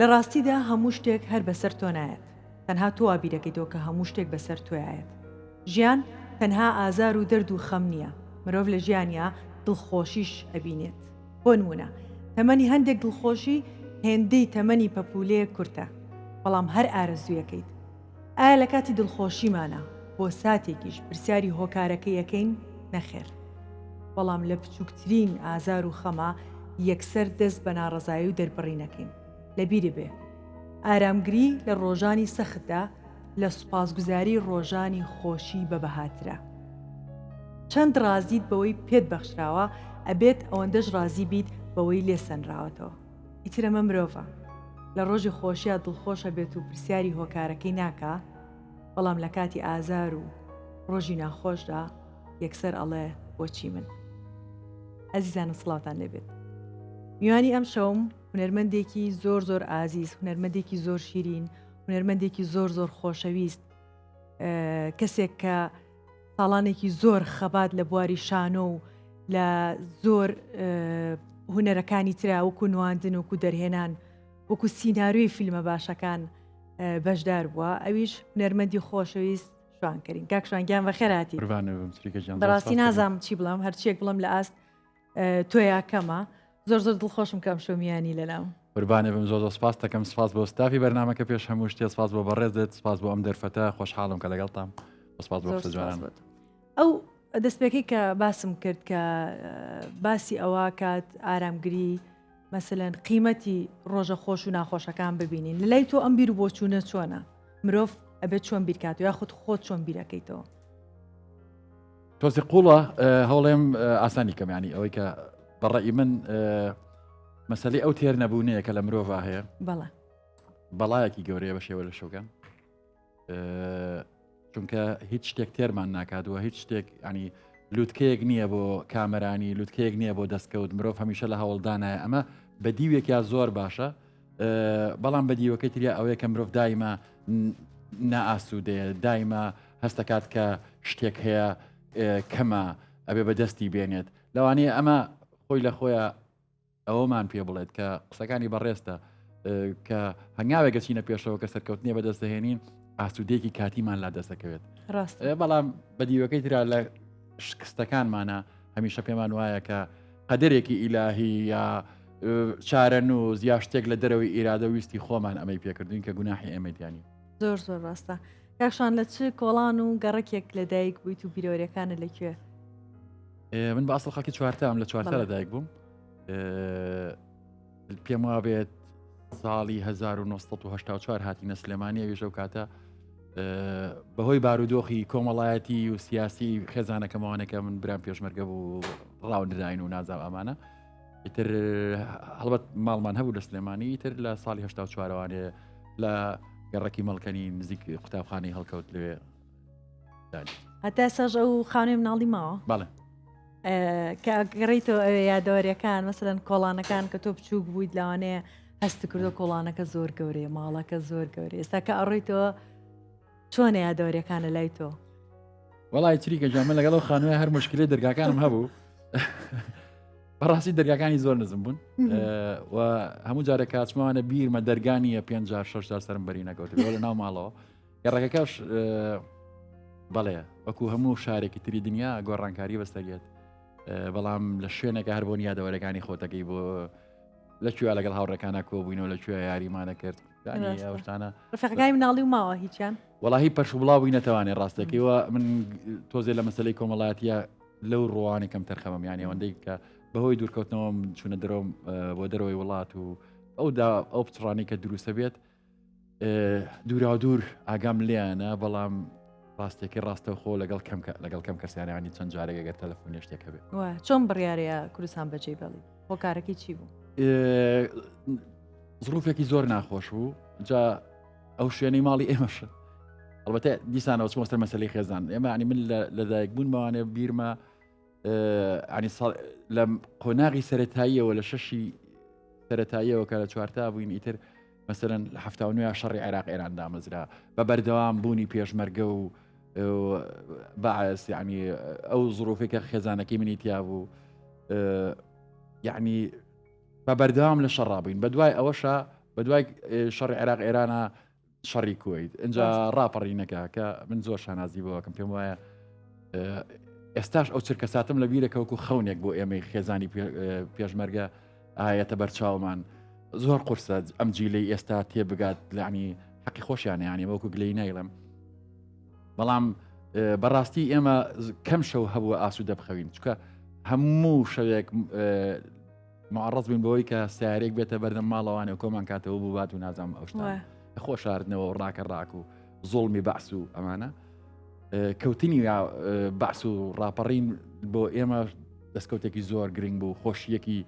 لە ڕاستیدا هەموو شتێک هەر بەسەر تۆ نایەت، تەنها تۆ وا بیرەکەیتەوە کە هەموو شتێک بەسەر تۆیایەت. ژیان تەنها ئازار و دەرد و خەم نییە، مرۆڤ لە ژیانیا دڵخۆشیش ئەبینێت. بۆ نموونە تەمەنی هەندێک دڵخۆشی هێندەی تەمەنی پەپوولەیەک کورتە، بەڵام هەر ئارەزوویەکەیت. ئایا لە کاتی دڵخۆشیمانا بۆ ساتێکیش پرسیاری هۆکارەکەی ئەکەین؟ نەخێر. بەڵام لە بچووکترین ئازار و خەما یەکسەر دەست بە ناڕەزایی و دەربڕین ئەکەین. لەبیرت بێ ئارامگری لە ڕۆژانی سەختدا لە سوپاسگوزاری ڕۆژانی خۆشی بە بەهاترە. چەند ڕازیت بەوەی پێت بەخشراوە، ئەبێت ئەوەندەش ڕازی بیت بەوەی لێ سەنراوەتەوە. ئیتر ئەمە مرۆڤە. لە ڕۆژی خۆشیا دڵخۆش ئەبێت و پرسیاری هۆکارەکەی ناکا، بەڵام لە کاتی ئازار و ڕۆژی ناخۆشدا یەکسەر ئەڵێ بۆچی من؟ ئەزیزانم سڵاوتان لێبێت. میوانی ئەمشەوم هونەرمەندێکی زۆر زۆر ئازیز، هونەرمەندێکی زۆر شیرین، هونەرمەندێکی زۆر زۆر خۆشەویست، کەسێک کە ساڵانێکی زۆر خەبات لە بواری شانۆ و لە زۆر هونەرەکانی ترا وەکو نواندن وەکو دەرهێنان وەکو سیناریۆی فیلمە باشەکان بەشدار بووە ئەویش هونەرمەندی خۆشەویست شوان کەریم کاک شوان گیان بەخێراتی بەڕاستی نازانم چی بڵم هەرچیەک بڵم لە ئاست تۆیا کەمە زۆر زۆر دڵخۆشم کە ئەمشەو میانی لەلام. قوربانێ بم زۆر زۆر سپاست دەکەم سپاس بۆ ستافی بەرنامەکە پێش هەموو شتێ سپاس بۆ بەڕێزت سپاس بۆ ئەم دەرفەتە خۆشحاڵم کە لەگەڵتام سپاس بۆ قسە جوانان. ئەو دەستپێکەی کە باسم کرد کە باسی ئەوە کات ئارامگری مەسەلەن قیمەتی ڕۆژە خۆش و ناخۆشەکان ببینین لە لای تۆ ئەم بیر و بۆچوونە چۆنە مرۆڤ ئەبێت چۆن بیرکات یاخود خۆت چۆن بیرەکەیتەوە؟ تۆزی قوڵە هەوڵێم ئاسانی کەم ینی ئەوەی کە بەڕئی من مەسەلی ئەو تێر نەبوونەیە کە لە مرۆڤ هەیە بەڵێ بەڵایەکی گەورەیە بە شێوە لە شەوکان چونکە هیچ شتێک تێرمان ناکاتوە هیچ شتێک ینی لوتکەیەک نییە بۆ کامەرانی لوتکەیەک نییە بۆ دەستکەوت مرۆڤ هەمیشە لە هەوڵدانایە ئەمە بە دیوێک یا زۆر باشە بەڵام بە دیوەکەی تریا ئەوەیە کە مرۆڤ دایمە نائاسوودەیە دایمە هەستەکات کە شتێک هەیە کەمە ئەبێ بە دەستی بێنێت لەوانەیە ئەمە خۆی لە خۆیان ئەوەمان پێ بڵێت کە قسەکانی بەڕێستە کە هەنگاوێک گەچینە پێشەوە کە سەرکەوتنیە بەدەستدەهێنین ئاسوودەیەکی کاتیمان لا دەستەکەوێت ڕاست بەڵام بە دیوەکەی تررا لە شکستەکانمانە هەمیشە پێمان وایە کە قەدەرێکی ئیلاهی یا چارەنووس یا شتێک لە دەرەوەی ئیرادە ویستی خۆمان ئەمەی پێکردوین کە گوناحی ئێمەی تیانی. زۆر زۆر ڕاستە. کاک شوان لە چ کۆڵان و گەڕەکێک لە دایک بوویت و بیرەوەریەکانت لە کوێ؟ من بە ئەسڵ خەڵکی چوارتام لە چوارتا لە دایک بووم. پێم وابێت ساڵی 1970 هاتینە سلێمانی ئەویش ئەو کاتە بەهۆی بارودۆخی کۆمەڵایەتی و سیاسی خێزانەکەمەوانەکە من برام پێشمەرگە بوو ڕاونراین و نازام ئەمانە ئیتر هەڵبەت ماڵمان هەبوو لە سلێمانی ئیتر لە ساڵی 1970وانێ لە گەڕەکی مەڵکەنی نزیک قوتابخانەی هەڵکەوت لەوێ هەتا سەژ ئەو خانووی مناڵی ماوە بەڵێ کە گەڕیتەوە ئەوێ یادەوەریەکان مەسەلەن کۆڵانەکان کە تۆ بچووک بوویت لەوانەیە هەست کردو کۆڵانەکە زۆر گەورەیە ماڵەکە زۆر گەورەیە ئێستا کە ئەڕۆیتەوە چۆنە یادەوەریەکانە لای تۆ وەڵی چریکە جا من لەگەڵ ئەو خانووە هەر مشکلی دەرگاکانم هەبوو بەڕاستی دەرگاکانی زۆر نزم بوون و هەموو جارێک کاچمەوانە بیرمە دەرگانیە پێ جار شش جار سرم بەری نەکەوت لە ناو ماڵەوە گەڕەکەکەش بەڵێ وەکو هەموو شارێکی تری دنیا گۆڕانکاری بەسەریێت بەڵام لە شوێنێکە هەر بۆ نیادەوەرەکانی خۆتەکەی بۆ لە کوێ لەگەڵ هاوڕەکانە کۆبووینەوە لە کوێ یاریمانە کرد شتانە ڕفەکانی مناڵی و ماوە هیچیان وەڵاهی پەرش و بڵاو بووینەتەوانێ ڕاستەکەیوە من تۆزێ لە مەسلەی کۆمەڵاتیە لەو ڕوانێک کەم تەرخەمم یانی ئەوەندەی کە بەهۆی دوورکەوتنەوەم چوونە دەرەوەم بۆ دەرەوەی وڵات و ئەو دا ئەو پچڕانی کە دروستە بێت دوورا دوور ئاگام لیانە بەڵام ڕاستێکی ڕاستەوخۆ لەگەڵ کەم لەگەڵ کەم کەسیانانی چەند جارێک گەر تەلەفۆن شتێک هەبێت چۆن بڕیارەیە کوردستان بەجێ بڵی هۆکارەکەی چی بوو؟ زروفێکی زۆر ناخۆش بوو جا ئەو شوێنەی ماڵی ئێمەشە ئەڵبەتە دیسانەوە چمە سەر مەسلەی خێزان ئێمە ینی من لەدایک بوون ماوانێ بیرمە ینی لە قۆناغی سەتاییەوە لە شەشی سەتاییەوە کە لە چوارتا بووین ئیتر مەسەرەن لە هەفتا و نوێ شەڕی عێراق ئێران دامەزرا بە بەردەوام بوونی پێشمەرگە و باعس یعنی ئەو زروفێک کە خێزانەکەی منی تیا بوو یعنی بە بەردەوام لە شەڕا بووین بە دوای ئەوەشە. بە دوای شەڕی عێراق ئێرانە شەڕی کوەیت ئینجا ڕاپەڕینەکە کە من زۆر شانازی بۆکەم پێم وایە ئێستاش ئەو چرکە ساتم لە بیرەکە وەکو خەونێک بۆ ئێمەی خێزانی پێشمەرگە ئاەتە بەرچاومان زۆر قورسە ئەم جیلەی ئێستا تێبگات لەعنی حەقی خۆشیان یانی وەکو گلەی نایڵم بەڵام بەڕاستی ئێمە کەم شەو هەبووە ئاسوودە بخەوین چکە هەموو شەوێک معڕز بووین بەوەی کە سیارێک بێتە بەردەم ماڵەوانێ و کۆمان کاتەوە بوو بات و نازانم ئەو شتانە خۆ شاردنەوە و ڕاکە ڕاک و زوڵمی بەعس و ئەمانە کەوتنی بەعس و ڕاپەڕین بۆ ئێمە دەستکەوتێکی زۆر گرنگ بوو خۆشیەکی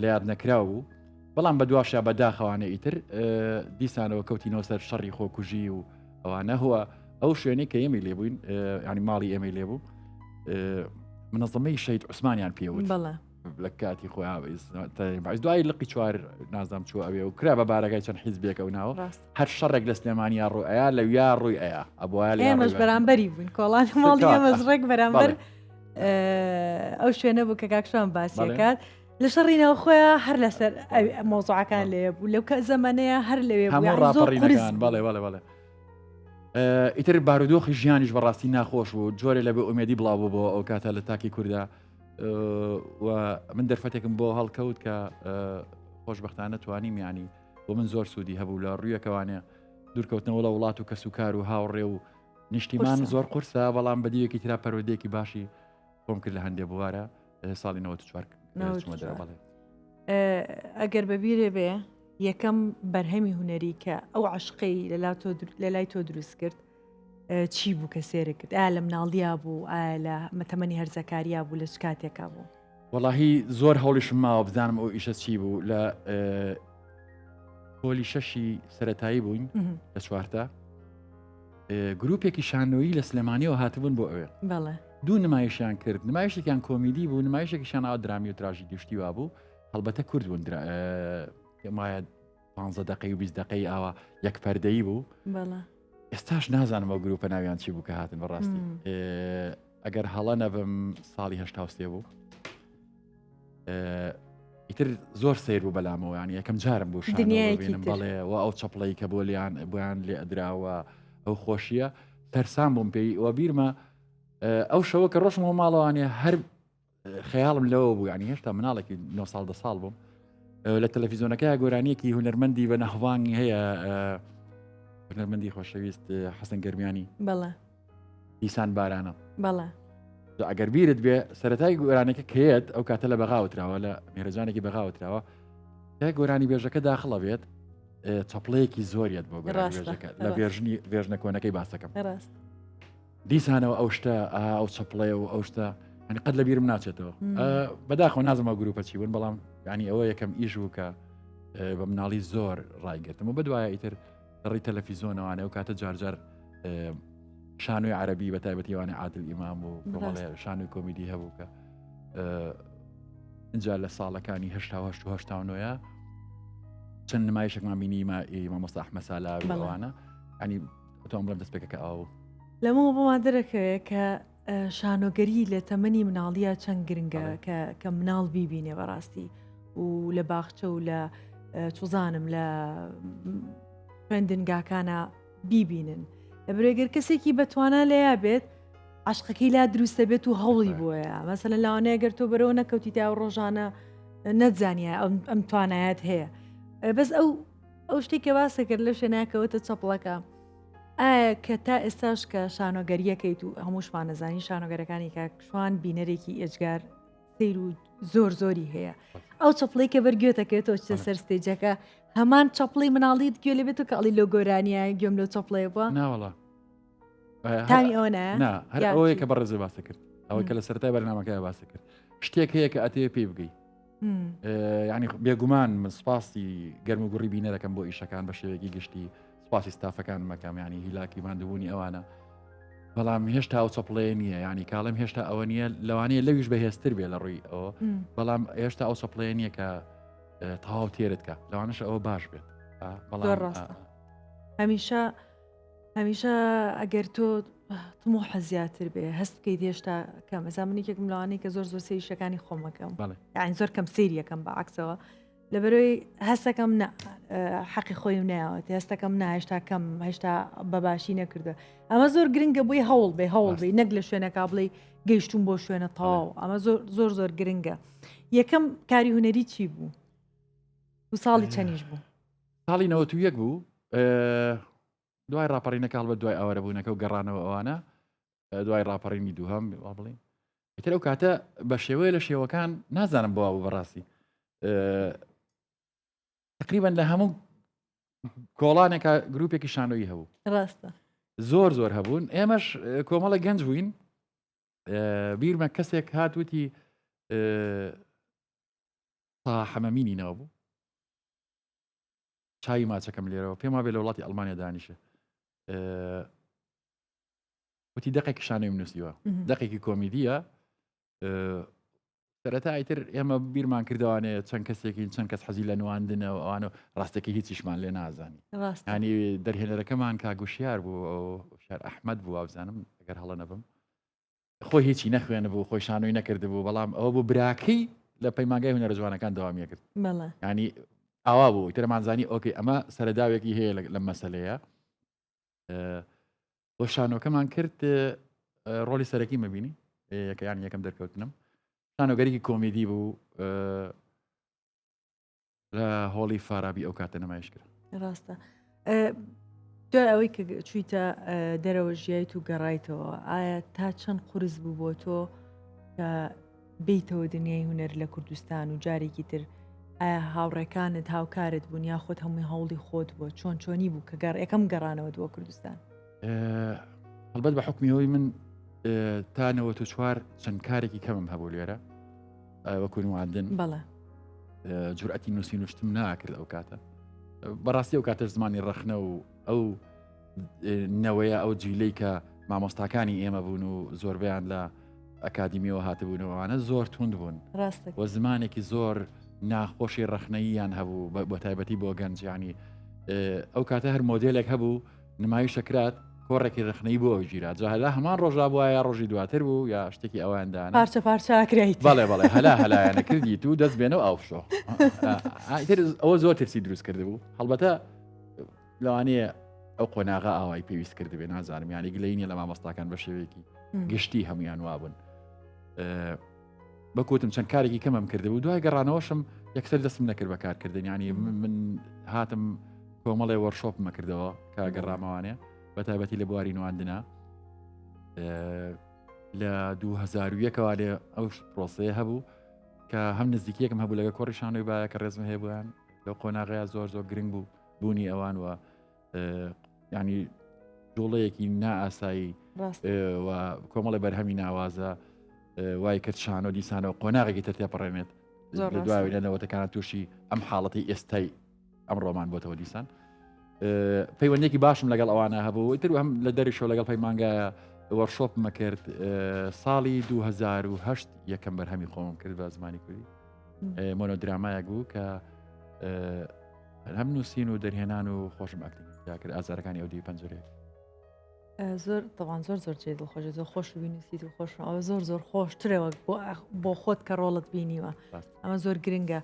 لە یاد نەکراو بوو بەڵام بە دواشە بە داخەوانە ئیتر دیسانەوە کەوتینەوە سەر شەڕی خۆکوژی و ئەوانە هو ئەو شوێنەی کە ئێمەی لێبووین ینی ماڵی ئێمەی لێبوو منەظەمەی شەید عوسمانیان پێوت بەڵێ لە کاتی خۆیان دوای لقی چوار نازام چوە ئەوێ و کرا بە بارەگای چەند حیزبێک ئەو ناوە هەر شەڕێک لە سلێمانیا ڕوو ئەیا لە ویا ڕووی ئەیا ئەبواە ئێمەش بەرامبەری بووین کۆڵان ماڵی ئێمەش ڕێک بەرامبەر ئەو شوێنە بوو کە کاکشان باسیەکات لە شەڕی ناوخۆیان هەر لەسەر مۆزعەکان لێ بوو لەو کە زەمانەیە هەر لەوێ هەموو ڕاپەڕینەکان بەڵێ بەڵێ بەڵێ ئیتر بارودۆخی ژیانیش بەڕاستی ناخۆش بوو جۆرێ لە بێ ئومێدی بڵاو بوو بۆ ئەو کاتە لە تاکی کووردا و من دەرفەتێکم بۆ هەڵکەوت کە خۆشببختانە توانیم ینی بۆ من زۆر سوودی هەبوو لە ڕویەکەوانێ دوورکەوتنەوە لە وڵات و کەس و کار و هاوڕێ و نیشتیمان زۆر قورسە بەڵام بەدیوێکی تررا پەرودێکی باشی خۆم کرد لە هەندێ بوارە ساڵی 94 بەڵێ ئەگەر بەبیرێ بێ یەکەم بەرهەمی هونەری کە ئەو عشقەی لە لای تۆ دروست کرد چی بوو کە سێرە کرد ئا لە مناڵیا بوو ئایا لە مەتەمەنی هەرزەکاریا بوو لە چ کاتێکا بوو؟ وەڵاهی زۆر هەوڵیشم ماوە بزانم ئەو ئیشە چی بوو لە پۆلی شەشی سەتایی بووین لە چوارتا گروپێکی شانۆیی لە سلێمانیەوە هاتبوون بۆ ئەوێ دوو نمایشیان کرد نمایشێکیان کۆمیدی بوو نمایشێکیشان ئاو درامی و تراژی گشتی وا بوو هەڵبەتە کورد بوون مایە 15 دقەی و 20 دقەی ئاوا یەک پەردەی بوو ئێستاش نازانم ئەو گروپە ناویان چی بوو کە هاتن بەڕاستی ئەگەر هەڵە نەبم ساڵی هشتا بوو ئیتر زۆر سیر بوو بەلامەوە ینی یەکەم جارم بوو دنیایەکی بەڵێ و ئەو چەپڵەی کە بۆ لیان بۆیان لێ ئەدراوە ئەو خۆشیە تەرسان بووم پێی وە بیرمە ئەو شەوە کە ڕۆژمەوە ماڵەوانێ هەر خەیاڵم لەوە بوو ینی هێشتا مناڵێکی 9 ساڵ دە ساڵ بووم لە تەلەفیزۆنەکە گۆرانیەکی هونەرمەندی بە ناوبانگی هەیە هونەرمەندی خۆشەویست حەسەن گەرمیانی بەڵێ دیسان بارانە بەڵێ ئەگەر بیرت بێ سەتای گۆرانەکە کێت ئەو کاتە لە بەغاوتراوە لە مێرەجانێکی بەغاوتراوە تا گۆرانی بێژەکە داخڵە بێت چەپڵەیەکی زۆریت بۆ گۆرانیبێژەکە لە ڤێژنی ڤێژنە کۆنەکەی باسەکەم ڕاست دیسانەوە ئەو شتە ئەو چەپڵەیە و ئەو شتە هەنی قەت لە بیرم ناچێتەوە بەداخەوە نازم ئەو گروپە چی بوون بەڵام ینی ئەوە یەکەم ئیش بوو کە بە مناڵی زۆر ڕایگرتم و بەدوایە ئیتر ڕی تەلەفیزۆنەوانێ و کاتە جارجار شانۆی عەربی بە تایبەتیوانە عادل ئیمام و کۆمەڵێ شانۆی کۆمیدی هەبوو کە اینجا لە ساڵەکانی 1970 و 89 چەند نمایشێکمان بینی مامۆستا ئەحمە سالاوی ئەوانە ینی ئەتوانم بڵێم دەستپێکەکە ئاو بوو. لەمەوە بۆمان دەرەکەوێت کە شانۆگەری لە تەمەنی مناڵیە چەند گرنگە کە کە مناڵ بیبینێ بەڕاستی و لە باخچە و لە چزانم لە خوێندنگاکانە بیبینن لە برێگەر کەسێکی بەتوانا لەیا بێت عشقەکەی لا دروستە بێت و هەوڵی بۆیە مەسەلەن لەوانەیە گەر تۆ بەرەوە نەکەوتی تا ڕۆژانە نەتزانە ئەم توانایەت هەیە بەس ئەو ئەو شتێک کە باسە کرد لە شوێناکەوتە چەپڵەکە ئایا کە تا ئێستاش کە شانۆگەریەکەیت و هەمووشمان نەزانی شانۆگەرەکانی کاک شوان بینەرێکی ئێجگار سیر و زۆر زۆری هەیە ئەو چەپڵی کە بەر گوێتەکەێتەوە چێ سەر stage ەکە هەمان چەپڵی مناڵیت گوێ لێ بێت و کە ئەڵی لەو گۆرانیە گوێم لەو چەپڵەیە بووە ناوەڵا تامی ئەوە نا هەر ئەوەیە کە بەڕێزێ باسە کرد ئەوەی کە لە سەرای بەرنامەکە باسە کرد شتێک هەیە کە ئەتەوێ پێی بگەی ینی بێگومان من سپاسی گەرم و گوڕی بینەرەکەم بۆ ئیشەکان بە شێوەیەکی گشتی سپاسی ستافەکان مەکەم ینی هیلاکی ماندووبوونی ئەوانە بەڵام هێشتا ئەو چەپڵەیە نییە ینی کاڵم هێشتا ئەوە نییە لەوانەیە لەویش بەهێزتر بێ لە ڕووی ئەوە بەڵام هێشتا ئەو چەپڵەیە نییە کە تەواو تێرت کە لەوانەش ئەوە باش بێت بەڵام ڕاستە هەمیشە هەمیشە ئەگەر تۆ تموحە زیاتر بێ هەست بکەیت هێشتا کەم ئەزا من یەکێکم لەوانەی کە زۆر زۆر سەیری شەکانی خۆمەکەم یعنی زۆر کەم سەیری یەکەم بە عکسەوە. لەبەرەوەی هەستەکەم نا حەقی خۆیم ناوەت هەستەکەم نا هێشتا کەم هێشتا بەباشی نەکردە ئەمە زۆر گرنگە بۆی هەوڵ بێ هەوڵ بێ نەک لە شوێنەکە بڵێ گەیشتون بۆ شوێنە تەواو ئەمە زۆر زۆر زۆر گرنگە یەکەم کاری هوەری چی بوو و ساڵی چەنیش بوو ساڵی 91 بوو دوای ڕاپەڕینەکە هەڵبەت دوای ئاوارەبوونەکە و گەڕانەوە ئەوانە دوای ڕاپەڕینی دووهەم وا بڵین ئیتر ئەو کاتە بە شێوەیە لە شێوەکان نازانم بۆ بوو بەڕاستی تقریبان لە هەموو کۆڵانێکە گروپێکی شانۆیی هەبوو ڕاستە زۆر زۆر هەبوون ئێمەش کۆمەڵە گەنج بووین بیرمە کەسێک هات وتی تا حەمەمینی ناو بوو چاوی ماچەکەم لێرەوە پێم وابێ لە وڵاتی ئەڵمانیا دانیشە وتی دەقێکی شانۆیم نووسیوە دەقێکی کۆمیدیە سەرەتا ئیتر ئێمە بیرمان کردوانێ چەند کەسێکین چەند کەس حەزی لە نواندنە و ئەوانە ڕاستەکە هیچیشمان لێ نازانی ینی دەرهێنەرەکەمان کاگوشیار بوو شار ئەحمد بوو بزانم ئەگەر هەڵە نەبم خۆی هیچی نەخوێنبوو خۆی شانۆی نەکردبوو بەڵام ئەوە بوو براکەی لە پەیمانگای هونەرە جوانەکان دەوامی کرد ینی ئاوا بوو ترمانزانی ئۆکەی ئەمە سەرەداوێکی هەیە لە مەسلەیە بۆ شانۆکەمان کرد ڕۆلی سەرەکی مەبینی یەکەیان یەکەم دەرکەوتنم شانۆگەرێکی کۆمیدی بوو لە هۆڵی فارابی ئەو کاتە نمایش کرا. ڕاستە دوای ئەوەی کە چوویتە دەرەوە ژیایت و گەڕایتەوە ئایا تا چەند قورس بوو بۆ تۆ کە بیتەوە دنیای هونەر لە کوردستان و جارێکی تر ئایا هاوڕێکانت هاوکارت بوون یا خۆت هەمووی هەوڵی خۆت بووە چۆن چۆنی بوو کە گەڕ یەکەم گەڕانەوە بۆ کوردستان هەڵبەت بە حکمی هۆی من تا 94 چەند کارێکی کەمم هەبوو لێرە وەکو نواندن بەڵێ جورئەتی نووسین و شتم ناکرد ئەو کاتە بەڕاستی ئەو کاتە زمانی ڕەخنە و ئەو نەوەیە ئەو جیلەی کە مامۆستاکانی ئێمە بوون و زۆربیان لە ئەکادیمیەوە هاتبوونەوەوانە زۆر توند بوون و زمانێکی زۆر ناخۆشی ڕەخنەییان هەبوو بە تایبەتی بۆ گەنجیانی ئەو کاتە هەر مۆدلێک هەبوو نمایشە کرات کۆڕێکی رەخنەی بۆ گیرا جا هەلا هەمان ڕۆژا بووە یا ڕۆژی دواتر بوو یا شتێکی ئەوان دانا پارچە پارچە کرایت بەڵێ بەڵێ هەلا هەلایەنە کردیت و دەست بێنەوە ئاو بشۆ ئیتر ئەوە زۆر ترسی دروست کرد بوو هەڵبەتە لەوانەیە ئەو قۆناغا ئاوای پێویست کرد بێ نازانم یانی گلەی نیە لە مامۆستاکان بە شێوەیەکی گشتی هەمویان وابوون بەکوتم چەند کارێکی کەمم کردبوو دوای گەڕانەوەشم یەکسەر دەستم نەکرد بە کارکردن ینی من هاتم کۆمەڵێ وەرشۆپمە کردەوە کە گەڕامەوانێ بە تایبەتی لە بواری نواندنا لە 2001ەوە لێ ئەو پرۆسەیە هەبوو کە هەم نزیکیەکم هەبوو لەگە کۆڕی شانۆی باە کە ڕێزم هەیە بوویان لەو قۆناغەیە زۆر زۆر گرنگ بوو بوونی ئەوان و ینی جوڵەیەکی نائاسایی و کۆمەڵی بەرهەمی ناوازە وای کرد شانۆ دیسانەوە قۆناغێکی تر تێپەڕێنێت لە دوای لە نەوەتەکان تووشی ئەم حاڵەتی ئێستای ئەم ڕۆمان بۆتەوە دیسان پەیوەندێکی باشم لەگەڵ ئەوانە هەبوو تر هەم لە دەریشەوە لەگەڵ پەیمانگە وەرشۆپمە کرد ساڵی 2010 یەکەم بەرهەمی خۆم کرد بە زمانی کوردی مۆنۆدرامایەک بوو کە هەم نووسین و دەرهێنان و خۆشم ئەکتنگ کرد ئازارەکانی ئەو دی پەنجەرەیە زۆر تەوان زۆر زۆر جێ دڵخۆشە زۆر خۆش بینوسیت و خۆش ئەوە زۆر زۆر خۆشترەوە بۆ خۆت کە ڕۆڵت بینیوە ئەمە زۆر گرنگە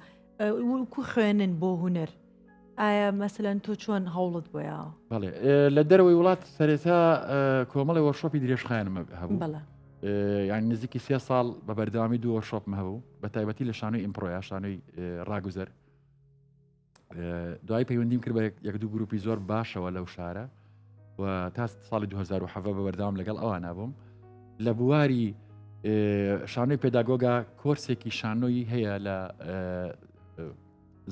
کو خوێنن بۆ هوەر ئایا مەسەلەن تۆ چۆن هەوڵت بۆیە بەڵێ لە دەرەوەی وڵات سەرێتا کۆمەڵی وەرشۆپی درێژخایەنم هەبوو بەڵێ یان نزیکی سێ ساڵ بە بەردەوامی دوو وەرشۆپم هەبوو بە تایبەتی لە شانۆی ئیمپرۆیا شانۆی ڕاگوزەر دوای پەیوەندیم کرد بە یەک دوو گروپی زۆر باشەوە لەو شارە و تا ساڵی 2017 بە بەردەوام لەگەڵ ئەوانە بووم لە بواری شانۆی پێداگۆگا کۆرسێکی شانۆیی هەیە لە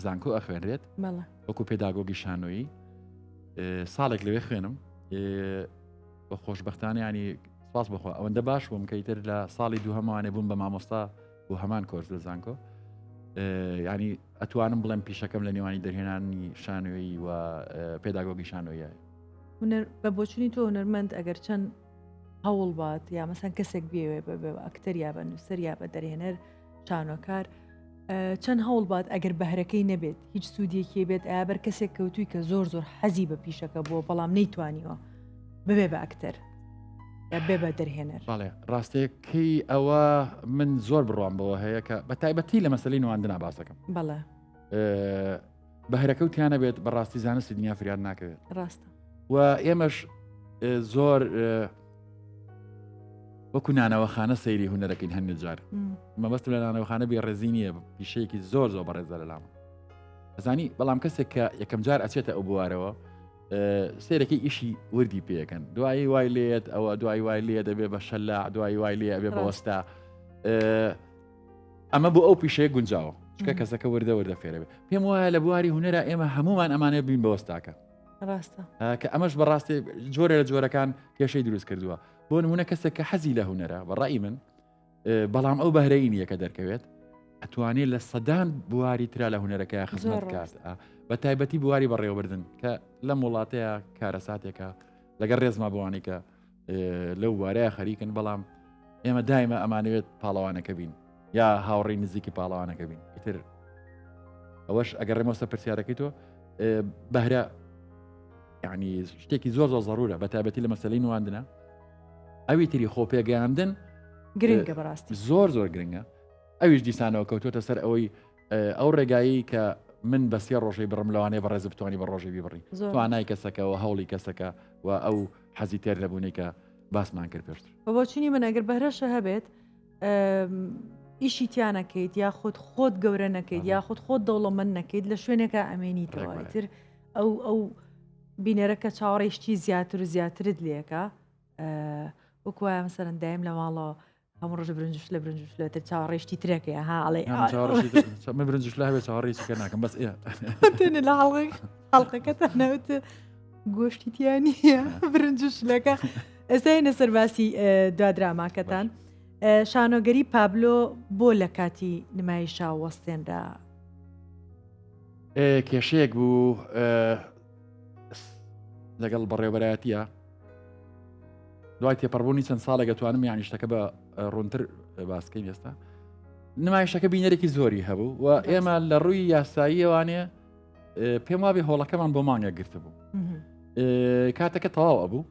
زانکۆ ئەخوێنرێت وەکو پێداگۆگی شانۆیی ساڵێک لەوێ خوێنم بە خۆشببختانە ینی سپاس بخوا ئەوەندە باش بووم کە ئیتر لە ساڵی دووهەموانێ بووم بە مامۆستا بۆ هەمان کۆرس لە زانکۆ ینی ئەتوانم بڵێم پیشەکەم لە نێوانی دەرهێنانی شانۆیی و پێداگۆگی شانۆیە بە بۆچونی تۆ هونەرمەند ئەگەر چەند هەوڵ بات یا مەسەن کەسێک بێوێ بە ئەکتەر یا بە نووسەر یا بە دەرهێنەر شانۆکار چەند هەوڵ بات ئەگەر بەهرەکەی نەبێت هیچ سوودێکی بێت ئایا بەر کەسێک کەوتوی کە زۆر زۆر حەزی بە پیشەکە بووە بەڵام نەیتوانیوە ببێ بە ئەکتەر یا بێ بە دەرهێنەر بەڵێ ڕاستەکەی ئەوە من زۆر بڕوام بەوە هەیە کە بە تایبەتی لە مەسەلەی نواندنا باسەکەم بەڵێ. بەهرەکە و تیانە بێت بەڕاستی زانستی دنیا فریاد ناکەوێت ڕاستە و ئێمەش زۆر وەکو نانەوەخانە سەیری هونەرەکەین هەندێک جار مەبەستم لە نانەوەخانە بێ ڕێزی نییە پیشەیەکی زۆر زۆر بەڕێزە لە لامە ئەزانی بەڵام کەسێک کە یەکەم جار ئەچێتە ئەو بوارەوە سێرەکەی ئیشی وردی پێەکەن دوایی وای لێت ئەوە دوای وای لێ دەبێ بە شەلا دوایی وای لێ ئەبێ بەوەستا ئەمە بۆ ئەو پیشەیە گونجاوە چکە کەسەکە وردە وردە فێرەبێ پێم وایە لە بواری هونەرە ئێمە هەمومان ئەمانە بین بەوەستاکە ڕاستە کە ئەمەش بەڕاستی جۆرە لە جۆرەکان کێشەی دروست کردووە بۆ نمونە کەسێک کە حەزی لە هونەرە بە ڕای من بەڵام ئەو بەهرەی نییە کە دەرکەوێت ئەتوانێت لە سەدان بواری ترا لە هونەرەکە خزمەت کات بە تایبەتی بواری بەڕێوەبردن کە لەم وڵاتەیە کارەساتێکە لەگەڵ ڕێزما بۆوانی کە لەو بوارەیە خەریکن بەڵام ئێمە دایمە ئەمانەوێت پاڵەوانەکە بین یا هاوڕێی نزیکی پاڵەوانەکە بین ئیتر ئەوەش ئەگەر ڕێمەوە پرسیارەکەی تۆ بەهرە یعنی شتێکی زۆر زۆر ضرورە بە تایبەتی لە مەسلەی نواندنە ئەوی تری خۆ پێگەیاندن گرنگە بەڕاستی زۆر زۆر گرنگە ئەویش دیسانەوە کەوتوتە سەر ئەوەی ئەو ڕێگایی کە من بە سێ ڕۆژەی بڕم لەوانەیە بەڕێز بتوانانی بە ڕۆژەی بڕی توانای کەسەکەەوە هەوڵی کەسەکە و ئەو حەزی تێر نەبوونی کە باسمان کرد پێشتر. بە بۆچونی من ئەگەر بەهرەشە هەبێت ئیشی تیا نەکەیت یاخود خۆت گەورە نەکەیت یاخود خۆت دەوڵەمەند نەکەیت لە شوێنێکا ئەمێنیتەوە ئیتر ئەو ئەو بینەرە کە چاوەڕێی شتی زیاتر و زیاترت لێکە وەکو وایە مەسەلەن دایم لە ماڵەوە هەموو ڕۆژ برنجش لە برنجش لەتر چاوەڕێی شتی ترەکەی ها ئەڵێ من برنجش لە هەبێ چاوەڕێی چیکە ناکەم بەس ئێ تێنێ لە حەڵقە حەڵقەکەتان نەوت گۆشتی تیا نییە برنجش لەکە ئێستا هێنە سەر باسی دوا دراماکەتان شانۆگەری پابلۆ بۆ لە کاتی نمایشا وەستێنرا کێشەیەک بوو لەگەڵ بەڕێوەبەرایەتە دوای تێپەڕبوونی چەند ساڵێک دەتوانم یانی شتەکە بە ڕوونتر باسکەین ئێستا نمایشەکە بینەرێکی زۆری هەبوو و ئێمە لە ڕووی یاساییەوانێ پێم وابێ هۆڵەکەمان بۆ مانگە گرتە بوو کاتەکە تەواو ئەبوو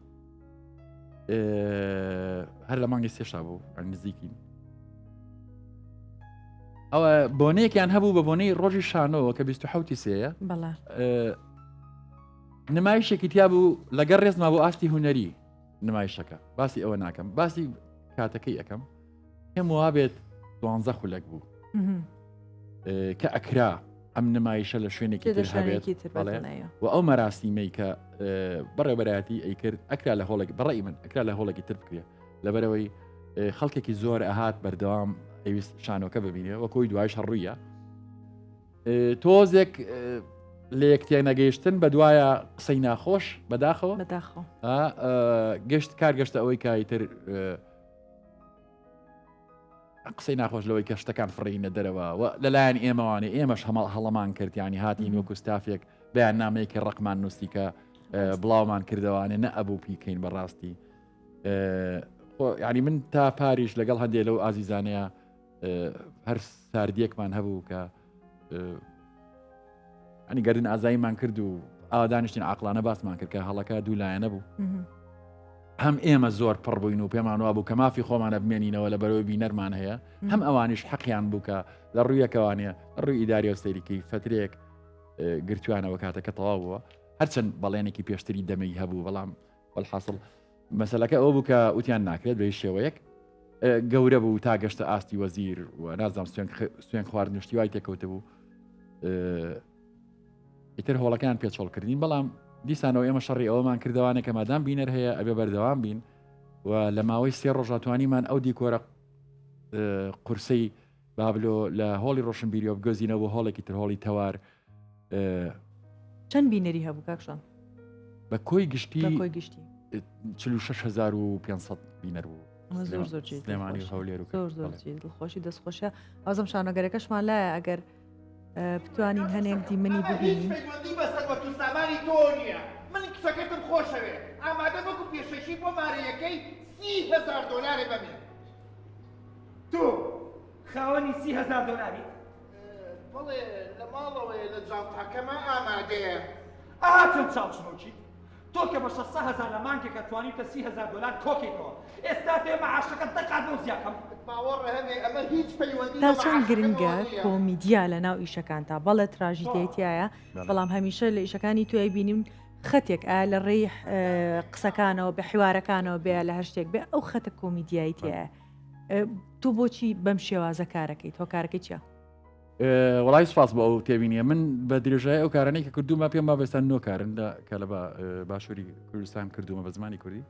هەر لە مانگی سێشا بوو نزیکین ئەوە بۆنەیەکیان هەبوو بە بۆنەی ڕۆژی شانۆوە کە 26 سەیە نمایشێکی تیا بوو لەگەر ڕێزما بۆ ئاستی هونەری نمایشەکە باسی ئەوە ناکەم باسی کاتەکەی ئەەکەم پێم وابێت دوانزە خولەک بوو کە ئەکرا ئەم نمایشە لە شوێنێکی تر هەبێت و ئەو مەراسیمەی کە بەڕێبەرایەتی ئەیکرد ئەکرا لە هۆڵێک بەڕێی من ئەکرا لە هۆڵێکی تر بکرێت لەبەرەوەی خەڵکێکی زۆر ئەهات بەردەوام ئەویست شانۆکە ببینێ وەکۆی دوایش هەڕوویە تۆزێک لە یەکتێنەگەیشتن بە دوایە قسەی ناخۆش بەداخەوە گەشت کار گەشتە ئەوەی کایتر قسەی ناخۆش لەوەی کە شتەکان فڕینە دەرەوە و لەلایەن ئێمەوانێ ئێمەش هەماڵ هەڵەمان کرد ینی هاتین وەکو ستافێک بەیان نامەیەکی ڕقمان نووسی کە بڵاومان کردەوانێ نە ئەبوو پیکەین بەڕاستی ینی من تا پاریش لەگەڵ هەندێک لەو ئازیزانەیە هەر ساردیەکمان هەبوو کە ئەنی گەردن ئازاییمان کرد و ئاوادانیشتین عقلانە باسمان کرد کە هەڵەکە دوو لایەنە بوو هەم ئێمە زۆر پڕ بووین و پێمان وا بوو کە مافی خۆمانە بمێنینەوە لە بەرەوەی بینەرمان هەیە هەم ئەوانیش حەقیان بوو کە لە ڕوویەکەوانە ڕووی ئیداری و سەیریکەی فترێک گرتوانەوە کاتەکە تەواو بووە هەرچەند بەڵێنێکی پێشتری دەمەی هەبوو بەڵام وەلحاصل مەسەلەکە ئەوە بوو کە وتیان ناکرێت بە هیچ شێوەیەک گەورە بوو تا گەشتە ئاستی وەزیر و نازانم سوێن خواردن شتی وای تێکەوتە بوو ئیتر هۆڵەکان پێچۆڵکردین بەڵام دیسانەوە ئێمە شەڕی ئەوەمان کردوانە کە مادام بینەر هەیە ئەبێ بەردەوام بین و لە ماوەی سێ ڕۆژاتوانیمان ئەو دیکۆرە قورسەی بابلۆ لە هۆڵی ڕۆشنبیریەوە بگۆزینەوە بۆ هۆڵێکی تر هۆڵی تەوار. چەند بینەری هەبوو کاک شوان؟ بە کۆی گشتی بە کۆی گشتی 46500 بینەر بوو. زۆر زۆر جێی سلێمانی و هەولێر و زۆر زۆر جێی دڵخۆشی دەستخۆشە ئازم شانۆگەرەکەشمان لایە ئەگەر بتوانین هەنێک دیمەنی ببینین. پەیوەندی بە سەروەت و سامانی تۆ نییە من کچەکەتم خۆشەوێ ئامادە وەکو پێشەکی بۆ مارەیەکەی 30هەزار دۆلارێ بەمێ. تۆ خاوەنی 30هەزار دۆلاریت؟ بەڵێ لە ماڵەوەیە لە جانتاکەما ئامادەیە. ئەها چەند چاوچنۆکیت تۆ کە بە شەسە هەزار لە مانگێکا توانیوتە 30هەزار دۆلار کۆکەیتەوە ئێستا تێ مەعاشەکەت دە قات لەو زیاکەم. باوەڕ هەبێ ئەمە هیچ پەیوەندی تا بە چەند گرنگە مەعاشەکەمەوە نییە. کۆمیدیا لە ناو ئیشەکانتا؟ بەڵێ تراژیدیای تیایە بەڵام هەمیشە لە ئیشەکانی تۆی بینیم خەتێک ئایا لە ڕێی قسەکانەوە بە حیوارەکانەوە بێ لە هەر شتێک بێ ئەو خەتە کۆمیدیایی تیایە تۆ بۆچی بەم شێوازە کارەکەیت هۆکارەکەی چیە؟ وڵی سپاس بۆ ئەو تێبینیە من بە درێژای ئەو کارانەی کە کردومە پێم با بێستا نۆ کارن لە کە لە باشووری کوردستان کردومە بە زمانی کوردی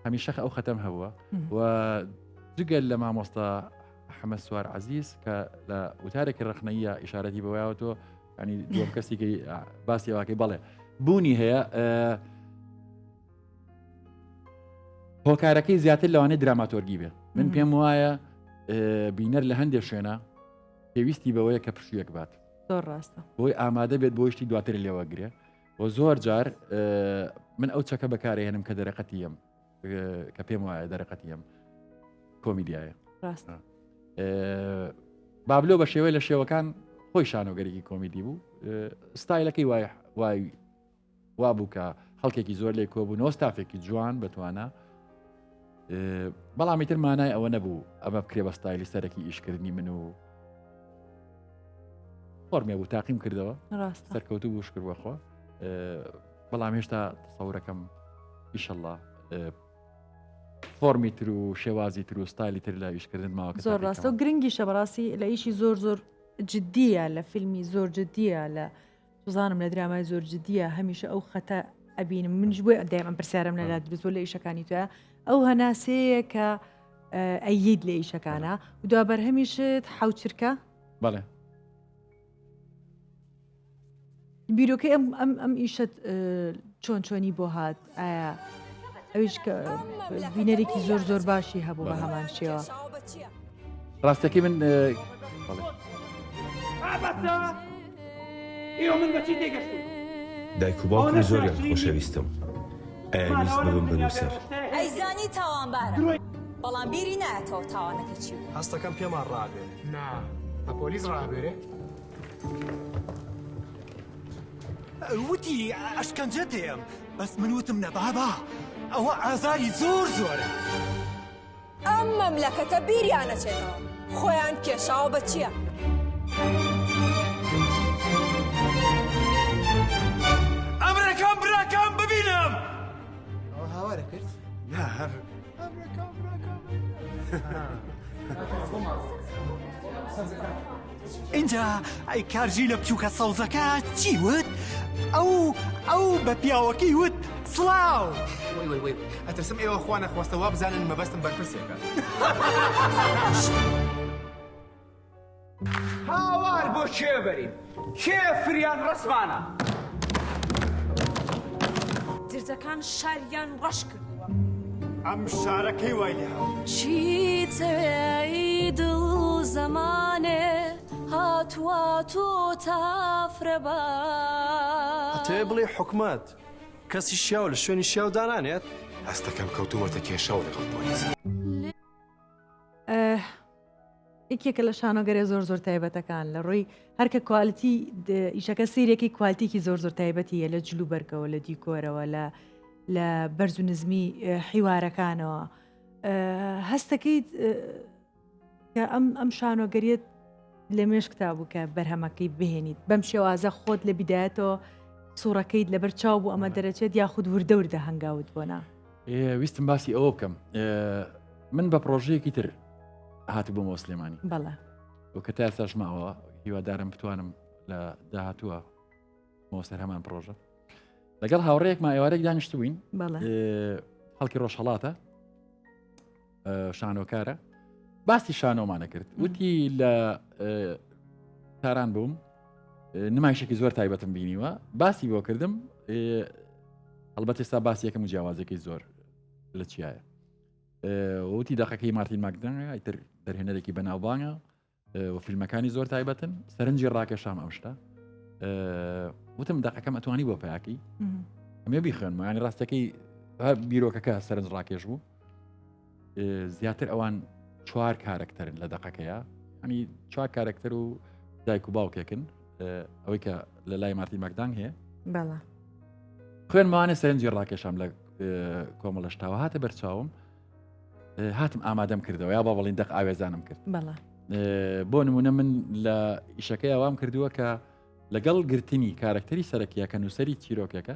هەمیشە ئەو خەتەم هەبووە و جگەل لە مامۆستا حەمە سوار عزیز کە لە وتارێکی ڕخنەیە ئیشارەتی بەوەیاوەتەوە ینی دووەم کەسێکی باسی واکەی بەڵێ بوونی هەیە هۆکارەکەی زیاتر لەوانەیە دراماتۆرگی بێت من پێم وایە بینەر لە هەندێک شوێنە پێویستی بەوەیە کە پشوویەک بات زۆر ڕاستە بۆی ئامادە بێت بۆ شتی دواتر لێوەگرێ و زۆر جار من ئەو چەکە بەکارهێنم کە دەرەقەتی یەم کە پێم وایە دەرەقەتی یەم کۆمیدیایە ڕاست بابلۆ بە شێوەی لە شێوەکان خۆی شانۆگەرێکی کۆمیدی بوو ستایلەکەی وای وای وابوو کە خەڵکێکی زۆر لێ کۆبوونەوە ستافێکی جوان بەتوانە بەڵام ئیتر مانای ئەوە نەبوو ئەمە بکرێ بە ستایلی سەرەکی ئیشکردنی من و فۆرمێ بوو تاقیم کردەوە سەرکەوتو بوو شکر بەخوا بەڵام هێشتا تەسەورەکەم ئیشەڵا فۆرمی تر و شێوازی تر و ستایلی تر لە ئیشکردن ماوە زۆر ڕاستە و گرنگیشە بەڕاستی لە ئیشی زۆر زۆر جددیە لە فیلمی زۆر جددیە لە سوزانم لە درامای زۆر جدیە هەمیشە ئەو خەتە ئەبینم منیش بۆی دایم ئەم پرسیارم لەلا دروست بۆ لە ئیشەکانی توە ئەو هەناسەیە کە ئەیت لە ئیشەکانە و دوا بەرهەمیشت حوچرکە بەڵێ بیرۆکەی ئەم ئەم ئەم ئیشت چۆن چۆنی بۆ هات ئایا ئەویش کە بینەرێکی زۆر زۆر باشی هەبوو بە هەمان شێوە ڕاستەکەی من دایک و باوکم زۆریان خۆشەویستم ئەیانویست ببم بە نووسەر. ئەیزانی تاوانبارە بەڵام بیری نایەتەوە تاوانەکەی چی بوو. هەستەکەم پێمان ڕابێرێ. نا بە پۆلیس ڕابێرێ. وتی ئەشکەنجە دێم بەس من وتم نە بابا ئەوە ئازاری زۆر زۆرە. ئەم مەملەکەتە بیریان ئەچێتەوە خۆیان کێشاوە بە چیە؟ ئەمرەکەم براکەم ببینم. ئەوە هاوارە کرد؟ نا هەر ئەمرەکەم براکەم. ئینجا ئەی کارژیلە بچووکە سەوزەکە چی وت؟ ئەو ئەو بە پیاوەکەی وت سڵاو. وەی وەی وەی ئەترسم ئێوە خوا نەخواستە وا بزانن مەبەستم بەرپرسێکە. هاوار بۆ کێ بەرین؟ کێ فریاد ڕەسمانە؟ درزەکان شاریان ڕەش کردووە. ئەم شارە کەی وای لێ هات؟ چیت ئەوێ ئەی دڵ زەمانێ هاتووە تۆ تافرە بە. ئەتەوێ بڵێی حکومەت کەسی شیاو لە شوێنی شیاو دانانێت؟ هەستەکەم کەوتوومەتە کێشەوە لەگەڵ پۆلیس. یەکێکە لە شانۆگەرە زۆر زۆر تایبەتەکان لە ڕووی هەرکە کوالیتی ئیشەکە سیرێکی کوالتیکی زۆر زۆر تایبەتیە لە جلو بەرگەوە لە دیکۆرەوە لە لە بەرز و نزمی حیوارەکانەوە هەستەکەیت کە ئەم ئەم شانۆگەریت لە مێشکتا بوو کە بەرهەمەکەی بهێنیت بەم شێوازە خۆت لە بیدایەتەوە سوڕەکەیت لەبەر چاو بوو ئەمە دەرەچێت یاخود وردە وردە هەنگاوت بۆ نا ویستم باسی ئەوە بکەم من بە پرۆژەیەکی تر هاتبوومەوە سلێمانی بەڵێ و کە تا ئێستاش ماوە هیوادارم بتوانم لە داهاتووە بۆ سەر هەمان پرۆژە لەگەڵ هاوڕێیەکمان ئێوارێک دانیشتبووین خەڵکی ڕۆژهەڵاتە شانۆکارە باسی شانۆمانە کرد وتی لە تاران بووم نمایشێکی زۆر تایبەتم بینیوە باسی بۆ کردم هەڵبەت ئێستا باسی یەکەم و جیاوازەکەی زۆر لە چیایە وتی دەقەکەی مارتین ماکدەنگە ئیتر دەرهێنەرێکی بەناوبانگە و فیلمەکانی زۆر تایبەتن سەرنجی ڕاکێشام ئەم شتە وتم دەقەکەم ئەتوانی بۆ پیاکی ئەمێ بیخوێنمە ینی ڕاستەکەی بیرۆکەکە سەرنج ڕاکێش بوو زیاتر ئەوان چوار کارەکتەرن لە دەقەکەیە هەنی چوار کارەکتەر و دایک و باوکێکن ئەوەی کە لە لای مارتین ماکدانگ هەیە بەڵێ خوێنمانە سەرنجی ڕاکێشام لە کۆمەڵە شتاوە هاتە بەرچاوم. هاتم ئامادەم کردەوە یا با بڵین دەق ئاوێزانم کرد بۆ نمونە من لە ئیشەکەی ئەوام کردووە کە لەگەڵ گرتنی کارکتەری سەرەکیە کە نووسری چیرۆکێکە